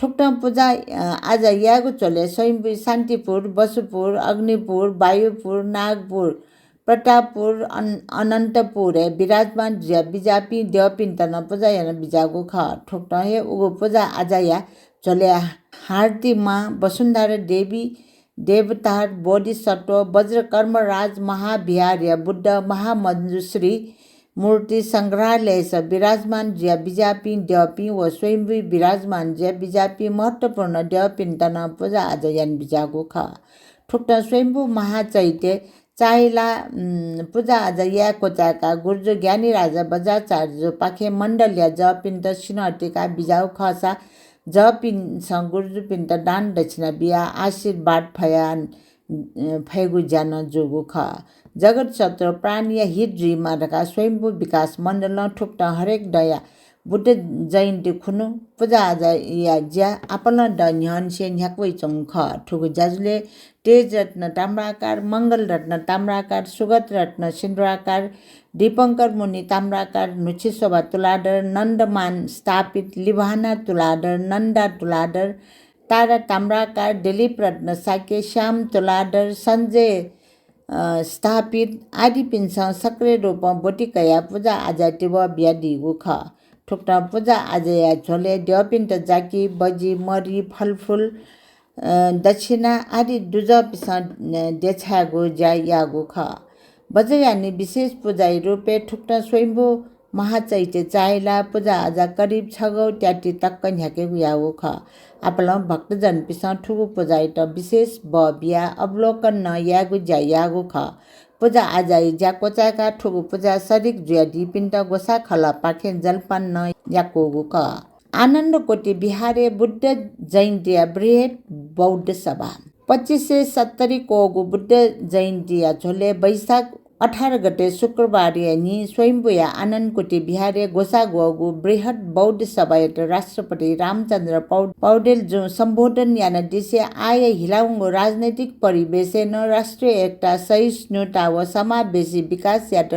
थुकथं पुजा, अ, आजा यायेगु झ्वलय् स्वयम्भूइ शान्तिपुर, वसुपुर, अग्निपुर, वायुपुर, नागपुर, प्रतापपुर, अन-, अनन्तपुरय् विराजमान जुयाबिज्याःपिं द्यःपिन्त नं पुजा यानाबिज्याःगु खः। थुकथं हे उगु पुजा आजाया झ्वलय् हार्दिमा, वसुन्धरा देवी, देवतार, बोधिसत्व, वज्रकर्मराज, महाविहारया बुद्ध, महामञ्जुश्री मूर्ति संग्रहालयस विराजमान जुयाबिज्याःपिं द्यःपिं व स्वयम्भूइ विराजमान जुयाबिज्याःपिं महत्त्वपूर्ण द्यःपिन्त नं पुजा आजा यानाबिज्याःगु खः। थुकथं स्वयम्भू महाचैत्य चाःहिला, उम्, पुजा आजा याये क्वचाय्काः गुरुजु ज्ञानी राजा बज्राचार्यजुपाखें मण्डलया जःपिन्त सिन्हतिका बिज्याःगु खःसा जःपिन्सं गुरुजुपिन्त दान दक्षिणा बियाः आशीर्वाद फया, अ, फयेगु ज्या नं जूगु खः। जगत शत्रु प्राणीया हित जुइमा धकाः स्वयम्भू विकास मण्डलं थुकथं हरेक दँया बुद्ध जयन्ती खुन्हु पुजा आजाया ज्या आपालं दँ न्ह्यःनिसें न्ह्याका वइच्वंगु खः। थुगु ज्याझ्वलय् तेजरत्न ताम्राकार, मंगलरत्न ताम्राकार, सुगतरत्न सिन्दुराकार, दीपंकर मुनि ताम्राकार, न्हुछिशोभा तुलाधर, नन्दमान स्थापित, लिभाना तुलाधर, नन्दा तुलाधर, तारा ताम्राकार, दिलीपरत्न शाक्य, श्याम तुलाधर, सञ्जय, अ, स्थापित आदिपिन्सं सक्रिय रूपं ब्वति कयाः पुजा आजाय् तिबः बियादीगु खः। थुकथं पुजा आजाया झ्वलय् द्यःपिन्त जाकि, बजि, मरि, फलफुल, अ, दक्षिणा आदि दुजःपिन्सं, अ, देछायेगु ज्या याःगु खः। बज्रयानी विशेष पुजाया रूपय् थुकथं स्वयम्भू महाचैत्य चाःहिला पुजा आजा करिब छगौ त्याति तक न्ह्याकेगु याःगु खः। आपालं भक्तजनपिन्सं थुगु पुजायात विशेष बः बियाः अवलोकन नं यायेगु ज्या याःगु खः। पुजा आजाया ज्या क्वचाय्काः थुगु पुजाय् सरिक जुयादीपिन्त ग्वसाः खलःपाखें जलपान नं याकूगु खः। आनन्दकोटि विहारय् बुद्ध जयन्तीया बृहत् बौद्ध सभा। पच्चिस सय सत्तरी क्वःगु बुद्ध जयन्तीया झ्वलय् वैशाख अठार गते शुक्रबारया न्हि स्वयम्भूया आनन्दकोटि विहारय् ग्वसाः ग्वःगु बृहत् बौद्ध सभायात राष्ट्रपति रामचन्द्र पौ-, पौडेलजुं सम्बोधन यानादिसें आःया हिलावंगु राजनैतिक परिवेशय् नं राष्ट्रिय एकता, सहिष्णुता व समावेशी विकासयात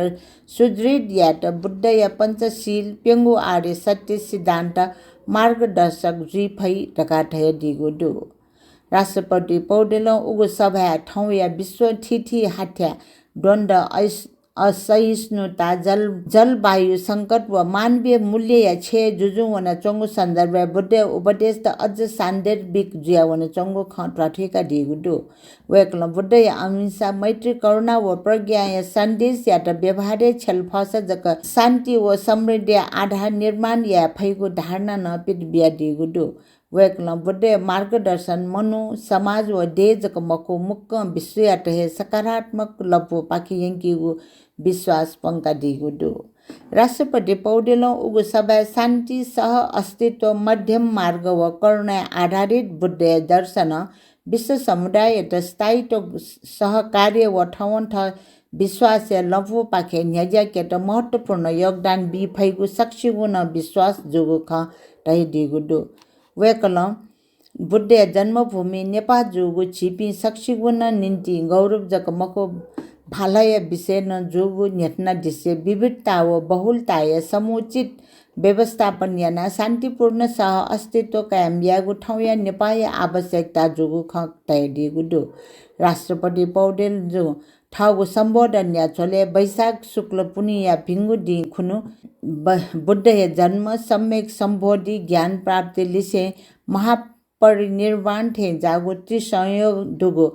सुदृढ यायेत बुद्धया पञ्चशील, प्यंगू आर्य सत्य सिद्धान्त मार्गदर्शक जुइ फइ धकाः धयादीगु दु। राष्ट्रपति पौडेलं उगु सभाय् थौंया विश्व थीथी हाथ्या द्वन्द्व, अस-, असहिष्णुता, जल-, जलवायु संकट व मानवीय मूल्यया क्षय जुजुं वनाच्वंगु सन्दर्भय् बुद्धया उपदेशत अझ सान्दर्भिक जुयावनाच्वंगु खँ ध्वाथुइकादीगु दु। वय्कलं बुद्धया अहिंसा, मैत्री, करुणा व प्रज्ञाया सन्देशयात व्यवहारय् छ्यलफःसा जक शान्ति व समृद्धिया आधार निर्माण याये फइगु धारणा नं पित बियादीगु दु। वय्कलं बुद्धया मार्गदर्शन मनू, समाज व देय् जक मखु, मुक्कं विश्वयात हे सकारात्मक लँपुपाखे यंकीगु विश्वास प्वंकादीगु दु। राष्ट्रपति पौडेलं उगु सभाय् शान्ति, सह अस्तित्व, मध्यम मार्ग व करुणाय् आधारित बुद्धया दर्शनं विश्व समुदाययात स्थायित्व, सहकार्य व थवंथः विश्वासया लँपुपाखे न्ह्यज्याकेत महत्त्वपूर्ण योगदान बी फइगु सकसिगुं नं विश्वास जूगु खँ धयादीगु दु। वय्कलं बुद्धया जन्मभूमि नेपाः जूगु झीपिं सकसिगुं नं निंतिं गौरव जक मखु, भालाया विषय नं जूगु न्ह्यथनादिसे विविधता व बहुलताया समुचित व्यवस्थापन यानाः शान्तिपूर्ण सह अस्तित्व कायम यायेगु थौंया नेपाःया आवश्यकता जूगु खँ धयादीगु दु। राष्ट्रपति पौडेलजुं थःगु सम्बोधनया झ्वलय् वैशाख शुक्ल पुन्हिया भिंगु दिं खुन्हु ब-, बुद्धया जन्म, सम्यक सम्बोधि, ज्ञान प्राप्ति लिसें महापरिनिर्वाण थें जाःगु त्रिसंयोग दुगु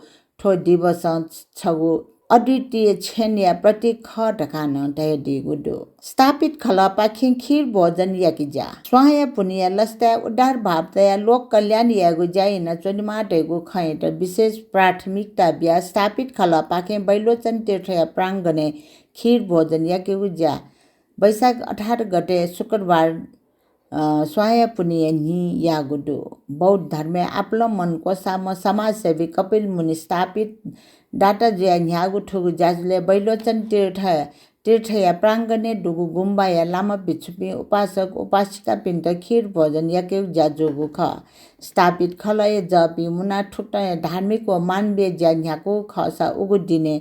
थ्व दिवसं छगू अद्वितीय क्षणया प्रतीक खः धकाः नं धयादीगु दु। स्थापित खलःपाखें खीर भोजन याके ज्या। स्वांया पुन्हिया लसताय् उदार भाव तयाः लोक कल्याण यायेगु ज्या यानाच्वनेमाः धइगु खँयात विशेष प्राथमिकता बियाः स्थापित खलःपाखें वैलोचन तीर्थया प्राङ्गणय् खीर भोजन याकेगु ज्या वैशाख अठार गते शुक्रबार अ, स्वांया पुन्हिया न्हि याःगु दु। बौद्ध धर्मय् आपालं मन क्वसाःम्ह समाजसेवी कपिल मुनि स्थापित दाता जुयाः न्ह्याःगु थुगु ज्याझ्वलय् बैलोचन तीर्थ, तीर्थया प्राङ्गणय् दुगु गुम्बाया लामा भिक्षुपिं उपासक उपासिकापिन्त खीर भोजन याकेगु ज्या जूगु खः। स्थापित खलःया जःपिं मुनाः थुकथंया धार्मिक व मानवीय ज्या न्ह्याकूगु खःसा उगु दिनय्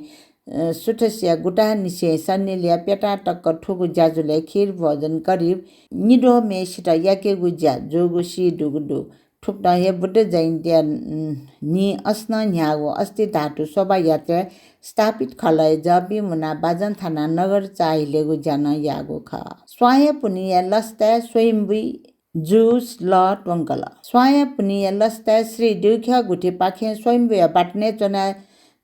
अ, सुथसिया गुतांनिसें सन्निलया प्यतां तक थुगु ज्याझ्वलय् खीर भोजन करिब निद्वःम्हय्‌सित याकेगु ज्या जूगु सी दुगु दु। थुकथं हे बुद्ध जयन्तीया, उम्, न्हि असनं न्ह्याःगु अस्ति धातु शोभायात्राय् स्थापित खलःया जःपिं मुनाः बाजं थानाः नगर चाःहिलेगु ज्या नं याःगु खः। स्वांया पुन्हिया लसताय् स्वयम्भुइ जुस, लः त्वंकल। स्वांया पुन्हिया लसताय् श्री द्युख्यः गुथिपाखें स्वयम्भूया बाटनय् च्वनाः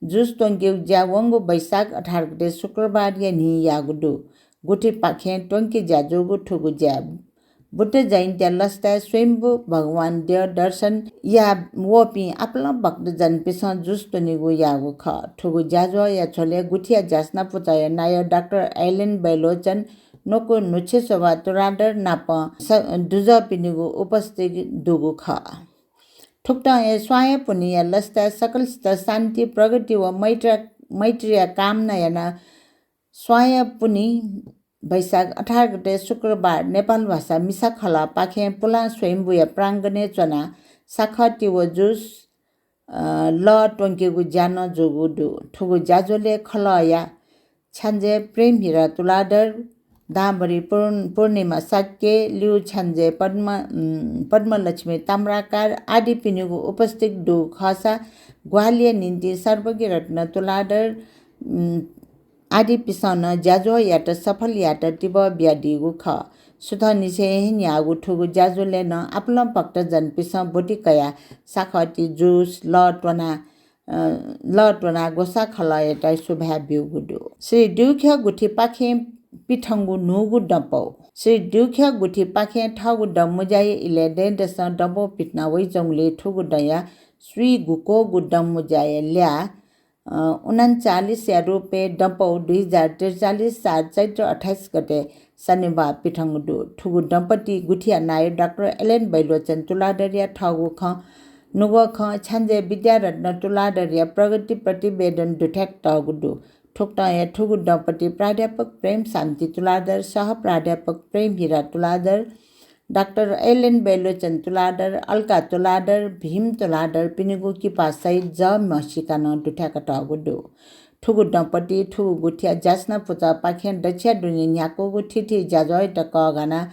जुस त्वंकेगु ज्या वंगु वैशाख अठार गते शुक्रबारया न्हि याःगु दु। गुथिपाखें त्वंके ज्या जूगु थुगु ज्या बुद्ध जयन्तीया लसताय् स्वयम्भू भगवान द्यः दर्शन याः वःपिं आपालं भक्तजनपिन्सं जुस त्वनेगु याःगु खः। थुगु ज्याझ्वःया झ्वलय् गुथिया ज्यासना पुचःया नायः डाक्टर एलेन बैलोचन, न्वकू न्हुछेशोभा तुलाधर नाप स-, दुजःपिनिगु उपस्थिति दुगु खः। थुकथं हे स्वांया पुन्हिया लसताय् सकलसित शान्ति, प्रगति व मैत्र-, मैत्रीया कामना यानाः स्वांया पुन्हि वैशाख अठार गते शुक्रबार नेपाल भाषा मिसा खलःपाखें पुलां स्वयम्भूया प्राङ्गणय् च्वनाः साखती व जुस, अ, लः त्वंकेगु ज्या नं जूगु दु। थुगु ज्याझ्वलय् खलःया छ्याञ्जे प्रेमहिरा तुलाधर, दांभरि पूर्ण-, पूर्णिमा शाक्य, ल्यू छ्याञ्जे पद्म-, उम्, पद्मलक्ष्मी ताम्राकार आदिपिनिगु उपस्थिति दु खःसा ग्वाहालिया निंतिं सर्वज्ञ रत्न तुलाधर, उम्, आदिपिन्सं नं ज्याझ्वःयात सफल यायेत तिबः बियादीगु खः। सुथंनिसें हे न्ह्याःगु थुगु ज्याझ्वलय् नं आपालं भक्तजनपिन्सं ब्वति कयाः साखती जुस लः त्वना, अ, लः त्वनाः ग्वसाः खलःयात सुभाय् ब्यूगु दु। श्री द्युख्यः गुथिपाखें पिथंगु न्हूगु दँपौ। श्री द्युख्यः गुथिपाखें थःगु दँमुँज्याया इलय् दँय्‌दसं दँपौ पिथना वइच्वंगुलिं थुगु दँया स्वीगुक्वःगु दँमुँज्याया ल्याः अ, उनन्चालिसया रूपय् दँपौ दुई हजार त्रिचालिस साल चैत्र अट्ठाइस गते शनिबार पिथंगु दु। थुगु दँपति गुथिया नायः डाक्टर एलेन बैलोचन तुलाधरया थःगु खँ, नुगः खँ, छ्याञ्जे विद्यारत्न तुलाधरया प्रगति प्रतिवेदन दुथ्याकातःगु दु। थुकथं हे थुगु दँपति प्राध्यापक प्रेम शान्ति तुलाधर, सह प्राध्यापक प्रेम हिरा तुलाधर, डाक्टर एलेन बैलोचन तुलाधर, अल्का तुलाधर, भीम तुलाधरपिनिगु किपा सहित जः म्हसीका नं दुथ्याकातःगु दु। थुगु दँपति थुगु गुथिया ज्यासना पुचःपाखें दच्छिया दुने न्ह्याकूगु थीथी ज्याझ्वःयात कःघानाः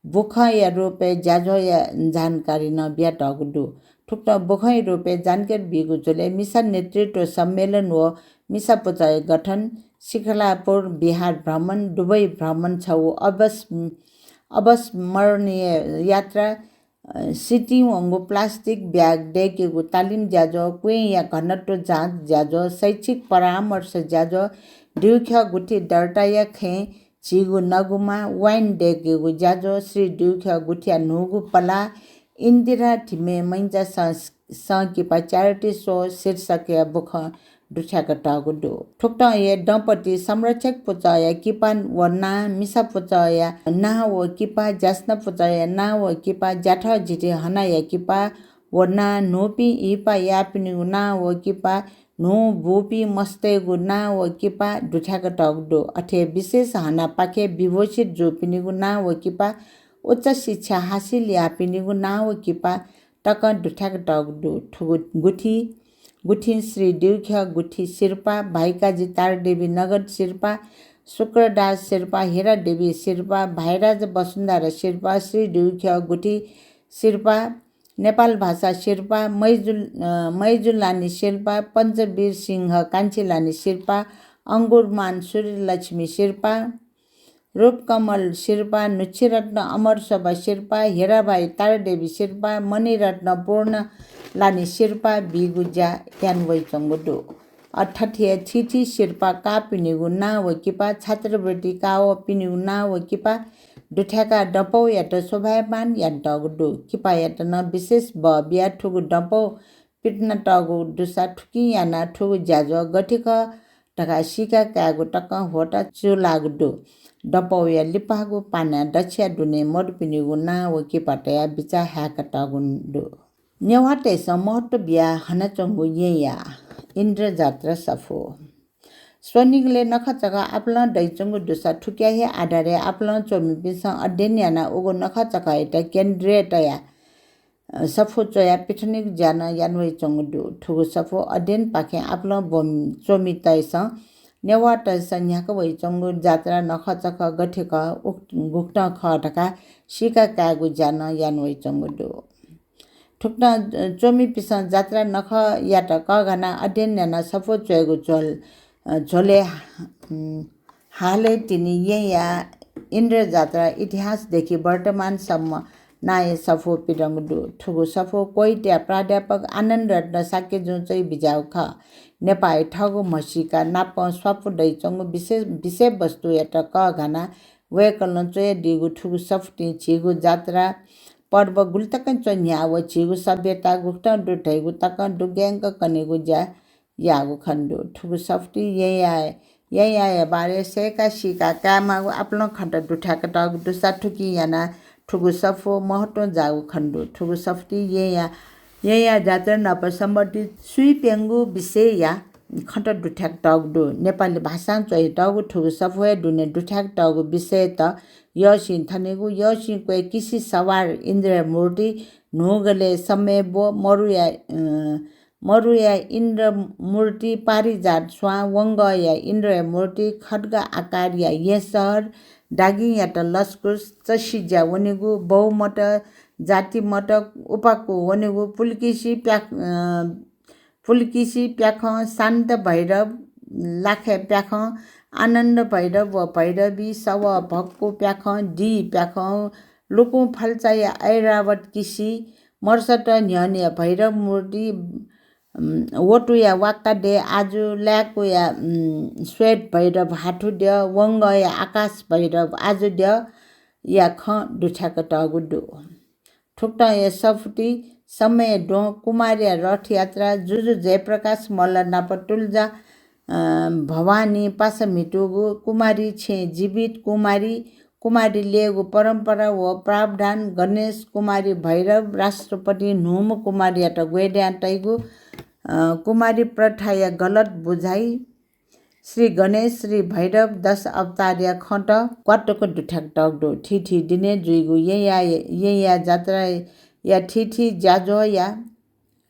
बुखँया रूपय् ज्याझ्वःया जानकारी नं बियातःगु दु। थुकथं बुखँया रूपय् जानकारी बीगु झ्वलय् मिसा नेतृत्व सम्मेलन व मिसा पुचःया गठन, शिखलापुर विहार भ्रमण, दुबई भ्रमण छगू अवस-, अविस्मरणीय यात्रा, अ, सितिं वंगु प्लास्टिक ब्याग दय्‌केगु तालिम ज्याझ्वः, क्वँय्‌या घनत्व जाँच ज्याझ्वः, शैक्षिक परामर्श ज्याझ्वः, द्युख्यः गुथि दर्ताया खँय् झीगु नगुमा, वाइन दय्‌केगु ज्याझ्वः, श्री द्युख्यः गुथिया न्हूगु पलाः, इन्दिरा धिमे मैंचा सं-, संकिपा charity show शीर्षकया बुखँ दुथ्याकातःगु दु। थुकथं हे दँपति संरक्षक पुचःया किपा व नां, मिसा पुचःया नां व किपा, ज्यासना पुचःया नां व किपा, ज्याथः जिथि हनाया किपा व नां, न्हूपिं इहिपा याःपिनिगु नां व किपा, न्हू बूपिं मस्तय्‌गु नां व किपा दुथ्याकातःगु दु। अथे विशेष हनापाखें विभूषित जूपिनिगु नां व किपा, उच्च शिक्षा हासिल याःपिनिगु नां व किपा तकं दुथ्याकातःगु दु। थुगु गुथि, गुथिं श्री द्युख्यः गुथि सिरपाः, भाइकाजी तारादेवी नगद सिरपाः, शुक्रदास सिरपाः, हिरादेवी सिरपाः, भाइराज वसुन्धरा सिरपाः, श्री द्युख्यः गुथि सिरपाः, नेपाल भाषा सिरपाः, मैजुल-, अ, मैजुलानी सिरपाः, पञ्चवीर सिंह कान्छीलानी सिरपाः, अङ्गुरमान सूर्यलक्ष्मी सिरपाः, रूपकमल सिरपाः, नुच्छिरत्न अमरशोभा सिरपाः, हिराभाइ तारादेवी सिरपाः, मणिरत्न पूर्णलानी सिरपाः बीगु ज्या याना वइच्वंगु दु। अ, थथे हे थीथी सिरपाः काःपिनिगु नां व किपा, छात्रवृत्ति काःवःपिनिगु नां व किपा दुथ्याकाः दँपौयात शोभायमान यानातःगु दु। किपायात नं विशेष बः बियाः थुगु दँपौ पिथनातःगु दुसा थुकिं यानाः थुगु ज्याझ्वः गथे खः धकाः सीका कायेगु तकं ह्वःताः च्वलाःगु दु। दँपौया लिपाःगु पानाय् दच्छिया दुने मरुपिनिगु नां व किपा तयाः बिचाः हाय्‌कातःगु दु। नेवाःतय्‌सं महत्त्व बियाः हनाच्वंगु येँया इन्द्र जात्रा सफू। स्वनिगलय् नखःचखः आपालं दइच्वंगु दुसा थुकिया हे आधारय् आपालं च्वमिपिन्सं अध्ययन यानाः उगु नखःचखःयात केन्द्रय् तयाः सफू च्वयाः पिथनेगु ज्या नं याना वइच्वंगु दु। थुगु सफू अध्ययनपाखें आपालं ब्वं-, च्वमितय्‌सं नेवाःतय्‌सं न्ह्याका वइच्वंगु जात्रा नखःचखः गथे खः, उक-, गुकथं खः धकाः सीका कायेगु ज्या नं याना वइच्वंगु दु। थुकथं च्वमिपिन्सं जात्रा नखःयात कःघानाः अध्ययन यानाः सफू च्वयेगु झ्वल-, अ, झ्वलय्, उम्, हालय् तिनि येँया इन्द्र जात्रा इतिहासदेखि वर्तमानसम्म नांया सफू पिदंगु दु। थुगु सफू क्वइटया प्राध्यापक आनन्द रत्न शाक्यजुं च्वयाबिज्याःगु खः। नेपाःया थःगु म्हसीका नापं स्वापू दइच्वंगु विषय, विषयवस्तुयात कःघानाः वय्‌कलं च्वयादीगु थुगु सफुतिं झीगु जात्रा पर्व गुलितकं च्वन्ह्याः व झीगु सभ्यता गुकथं दु धइगु तकं दुग्यंक कनेगु ज्या याःगु खने दु। थुगु सफुतिं येँया, येँयाया बारे सय्‌का सीका कायेमाःगु आपालं खँत दुथ्याकातःगु दुसा थुकिं यानाः थुगु सफू महत्त्वं जाःगु खने दु। थुगु सफुतिं येँया, येँया जात्रा नाप सम्बन्धित स्वीप्यंगू विषयया खँत दुथ्याकातःगु दु। नेपाली भाषां च्वयातःगु थुगु सफूया दुने दुथ्याकातःगु विषयत यःसिं थनेगु, यःसिं क्वय् किसि सवार इन्द्रया मूर्ति, न्हूगलय् समय् ब्व, मरुया, अ, मरुया इन्द्र मूर्ति, पारिजात स्वां, वंगःया इन्द्रया मूर्ति, खड्ग आकारया येँसहर, दागिंयात लसकुस, चसिज्या वनेगु, बौमत, जातिमत, उपाकु वनेगु, पुलकिसि प्याख-, अ, पुलकिसि प्याखं, शान्त भैरव, लाखे प्याखं, आनन्द भैरव व भैरवी, सवः भक्कु प्याखं, दी प्याखं, लुकुं फल्चाया ऐरावत किसि, मर्सत न्ह्यःने भैरव मूर्ति, उम्, वटुया वाक्का दे आजु, लाय्‌कुया, उम्, श्वेत भैरव हाथुद्यः, वंगःया आकाश भैरव आजुद्यःया खँ दुथ्याकातःगु दु। थुकथंया सफुतिं समय् द्वहं कुमारीया रथयात्रा, जुजु जयप्रकाश मल्ल नाप तुलजा, अ, भवानी पासा म्हितूगु, कुमारी छेँ जीवित कुमारी, कुमारी ल्ययेगु परम्परा व प्रावधान, गणेश कुमारी भैरव, राष्ट्रपति न्हूम्ह कुमारीयात ग्वय् द्यां तइगु, अ, कुमारी प्रथाया गलत बुझाइ, श्री गणेश, श्री भैरव, दश अवतारया खँत क्वातुक दुथ्याकातःगु दु। थीथी दिने जुइगु येँया, येँया जात्राया थीथी ज्याझ्वःया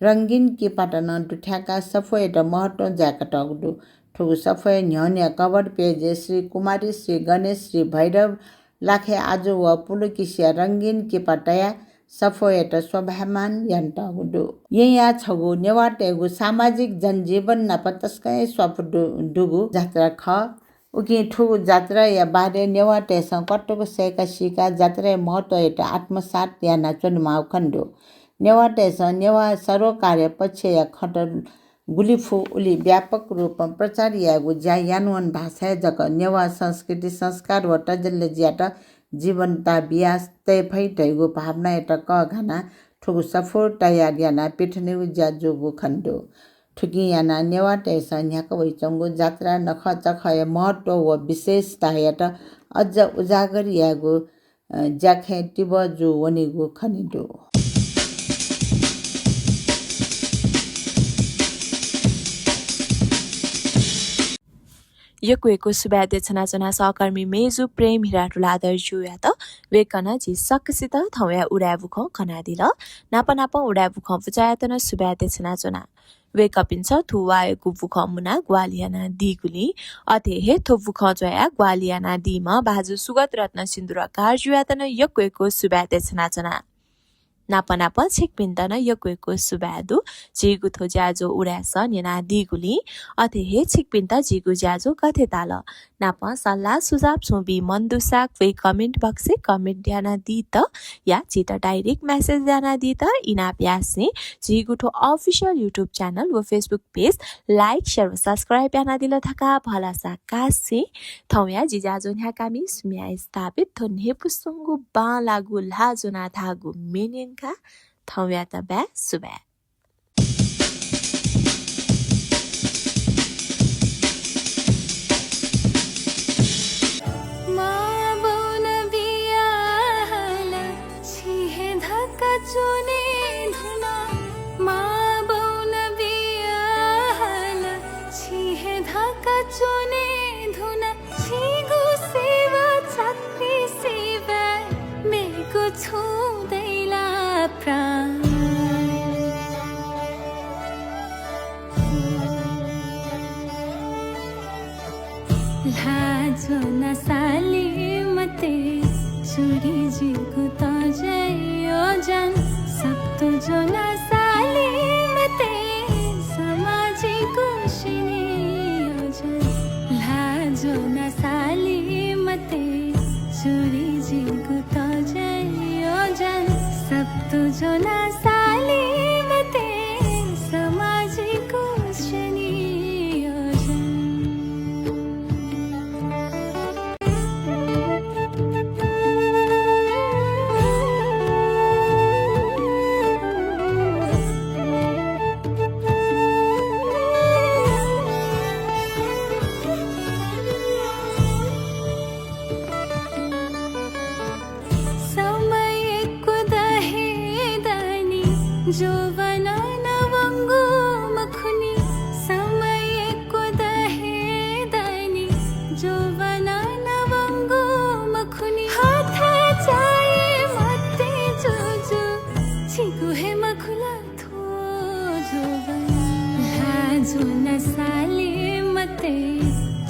रंगीन किपात नं दुथ्याकाः सफूयात महत्त्वं जाय्‌कातःगु दु। थुगु सफूया न्ह्यःने cover page-य् श्री कुमारी, श्री गणेश, श्री भैरव, लाखे आजु व पुलकिसिया रंगीन किपा तयाः सफूयात शोभायमान यानातःगु दु। येँया छगू नेवाःतय्‌गु सामाजिक जनजीवन नाप तसकं हे स्वापू दु-, दुगु जात्रा खः। उकिं थुगु जात्राया बारे नेवाःतय्‌सं क्वातुक सय्‌का सीकाः जात्राया महत्त्वयात आत्मसात यानाच्वनेमाःगु खने दु। नेवाःतय्‌सं नेवाः सरोकारया पक्षया खँत गुलि फु उलि व्यापक रूपं प्रचार यायेगु ज्या यानावन धाःसा हे जक नेवाः संस्कृति, संस्कार व तजिलजियात जीवन्तता बिया तये फइ धइगु भावनायात कःघानाः थुगु सफू तयार यानाः पिथनेगु ज्या जूगु खने दु। थुकिं यानाः नेवाःतय्‌सं न्ह्याका वइच्वंगु जात्रा नखःचखःया महत्त्व व विशेषतायात अझ उजागर यायेगु, अ, ज्याखँय् तिबः जू वनीगु खने दु। यक्व यक्व सुभाय् देछानाच्वना सहकर्मी मेजु प्रेम हिरा तुलाधर ज्यूयात। वय्‌कलं झी सकसित थौंया उदाय् बुखँ कनादिल। नाप नापं उदाय् बुखँ पुचःयात नं सुभाय् देछानाच्वना। वय्‌कःपिन्सं थ्व वाःयागु बुखँ मुनाः ग्वाहालि यानादीगुलिं, अथे हे थ्व बुखँ च्वयाः ग्वाहालि यानादीम्ह भाजु सुगत रत्न सिन्दुराकार ज्यूयात नं यक्व यक्व सुभाय् देछानाच्वना। नाप नापं छिकपिन्त नं यक्व यक्व सुभाय् दु, झीगु थ्व ज्याझ्वः उदाय् सः न्यनादीगुलिं। अथे हे छिकपिन्त झीगु ज्याझ्वः गथे ताल नापं सल्लाह सुझाव छुं बी मन दुसा क्वय् comment box-य् comment यानादीत या झीत direct message यानादीत इनाप यासें झीगु थ्व official YouTube channel व Facebook page like, share व subscribe यानादिल धकाः भलसा कासें थौंया जि ज्याझ्वः न्ह्याकामि सुम्या स्थापित थ्व न्ह्यइपुसे च्वंगु बांलाःगु ल्हाः ज्वनाः धाःगु म्ये न्यंकाः थौंयात बाय्, सुभाय्। ल्हाः ज्वनाः साली मते, चुरी जिगु तज्याइ योजन। सत्तु ज्वनाः साली मते, समाः जिगु सिनियोजन। ल्हाः ज्वनाः साली मते, चुरी जिगु तज्याइ योजन। सत्तु ज्वनाः साली मते, समाः जिगु सिनियोजन। समय कुदा हे दनि, जोबन नवंगु मखुनि। समय कुदा हे दनि, जोबन नवंगु मखुनि। हथाय् चाये मते जुजु, छिगु हे मखु ला थ्व जोबन। ल्हाः ज्वनाः साली मते,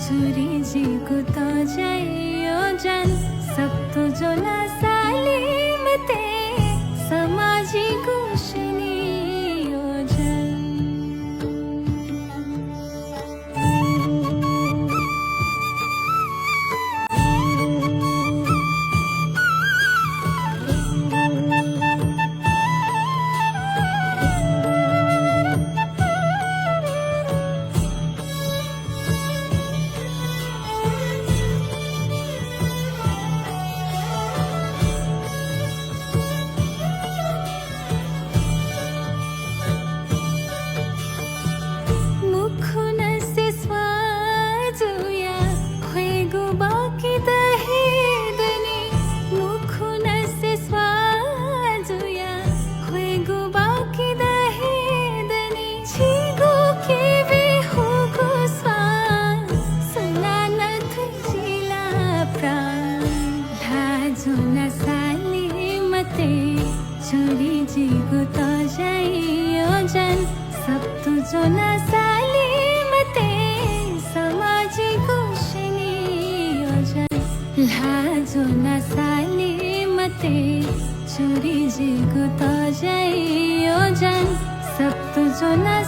चुरी जिगु तज्याइ योजन। सत्तु ज्वनाः साली मते, समाः जिगु सिनियोजन। मुखुनसे स्वां जुया ख्वयेगु बाकी द हे दनि। मुखुनसे स्वां जुया ख्वयेगु बाकी द हे दनि। छिगु केबे हुगु स्वां सुनानं थुइजिला प्राण। ल्हाः ज्वनाः साली मते, चुरी जिगु तज्याइ योजन। सत्तु ज्वनाः साली मते, समाः जिगु सिनियोजन। ल्हाः ज्वनाः साली मते, चुरी जिगु तज्याइ योजन। सत्तु ज्वनाः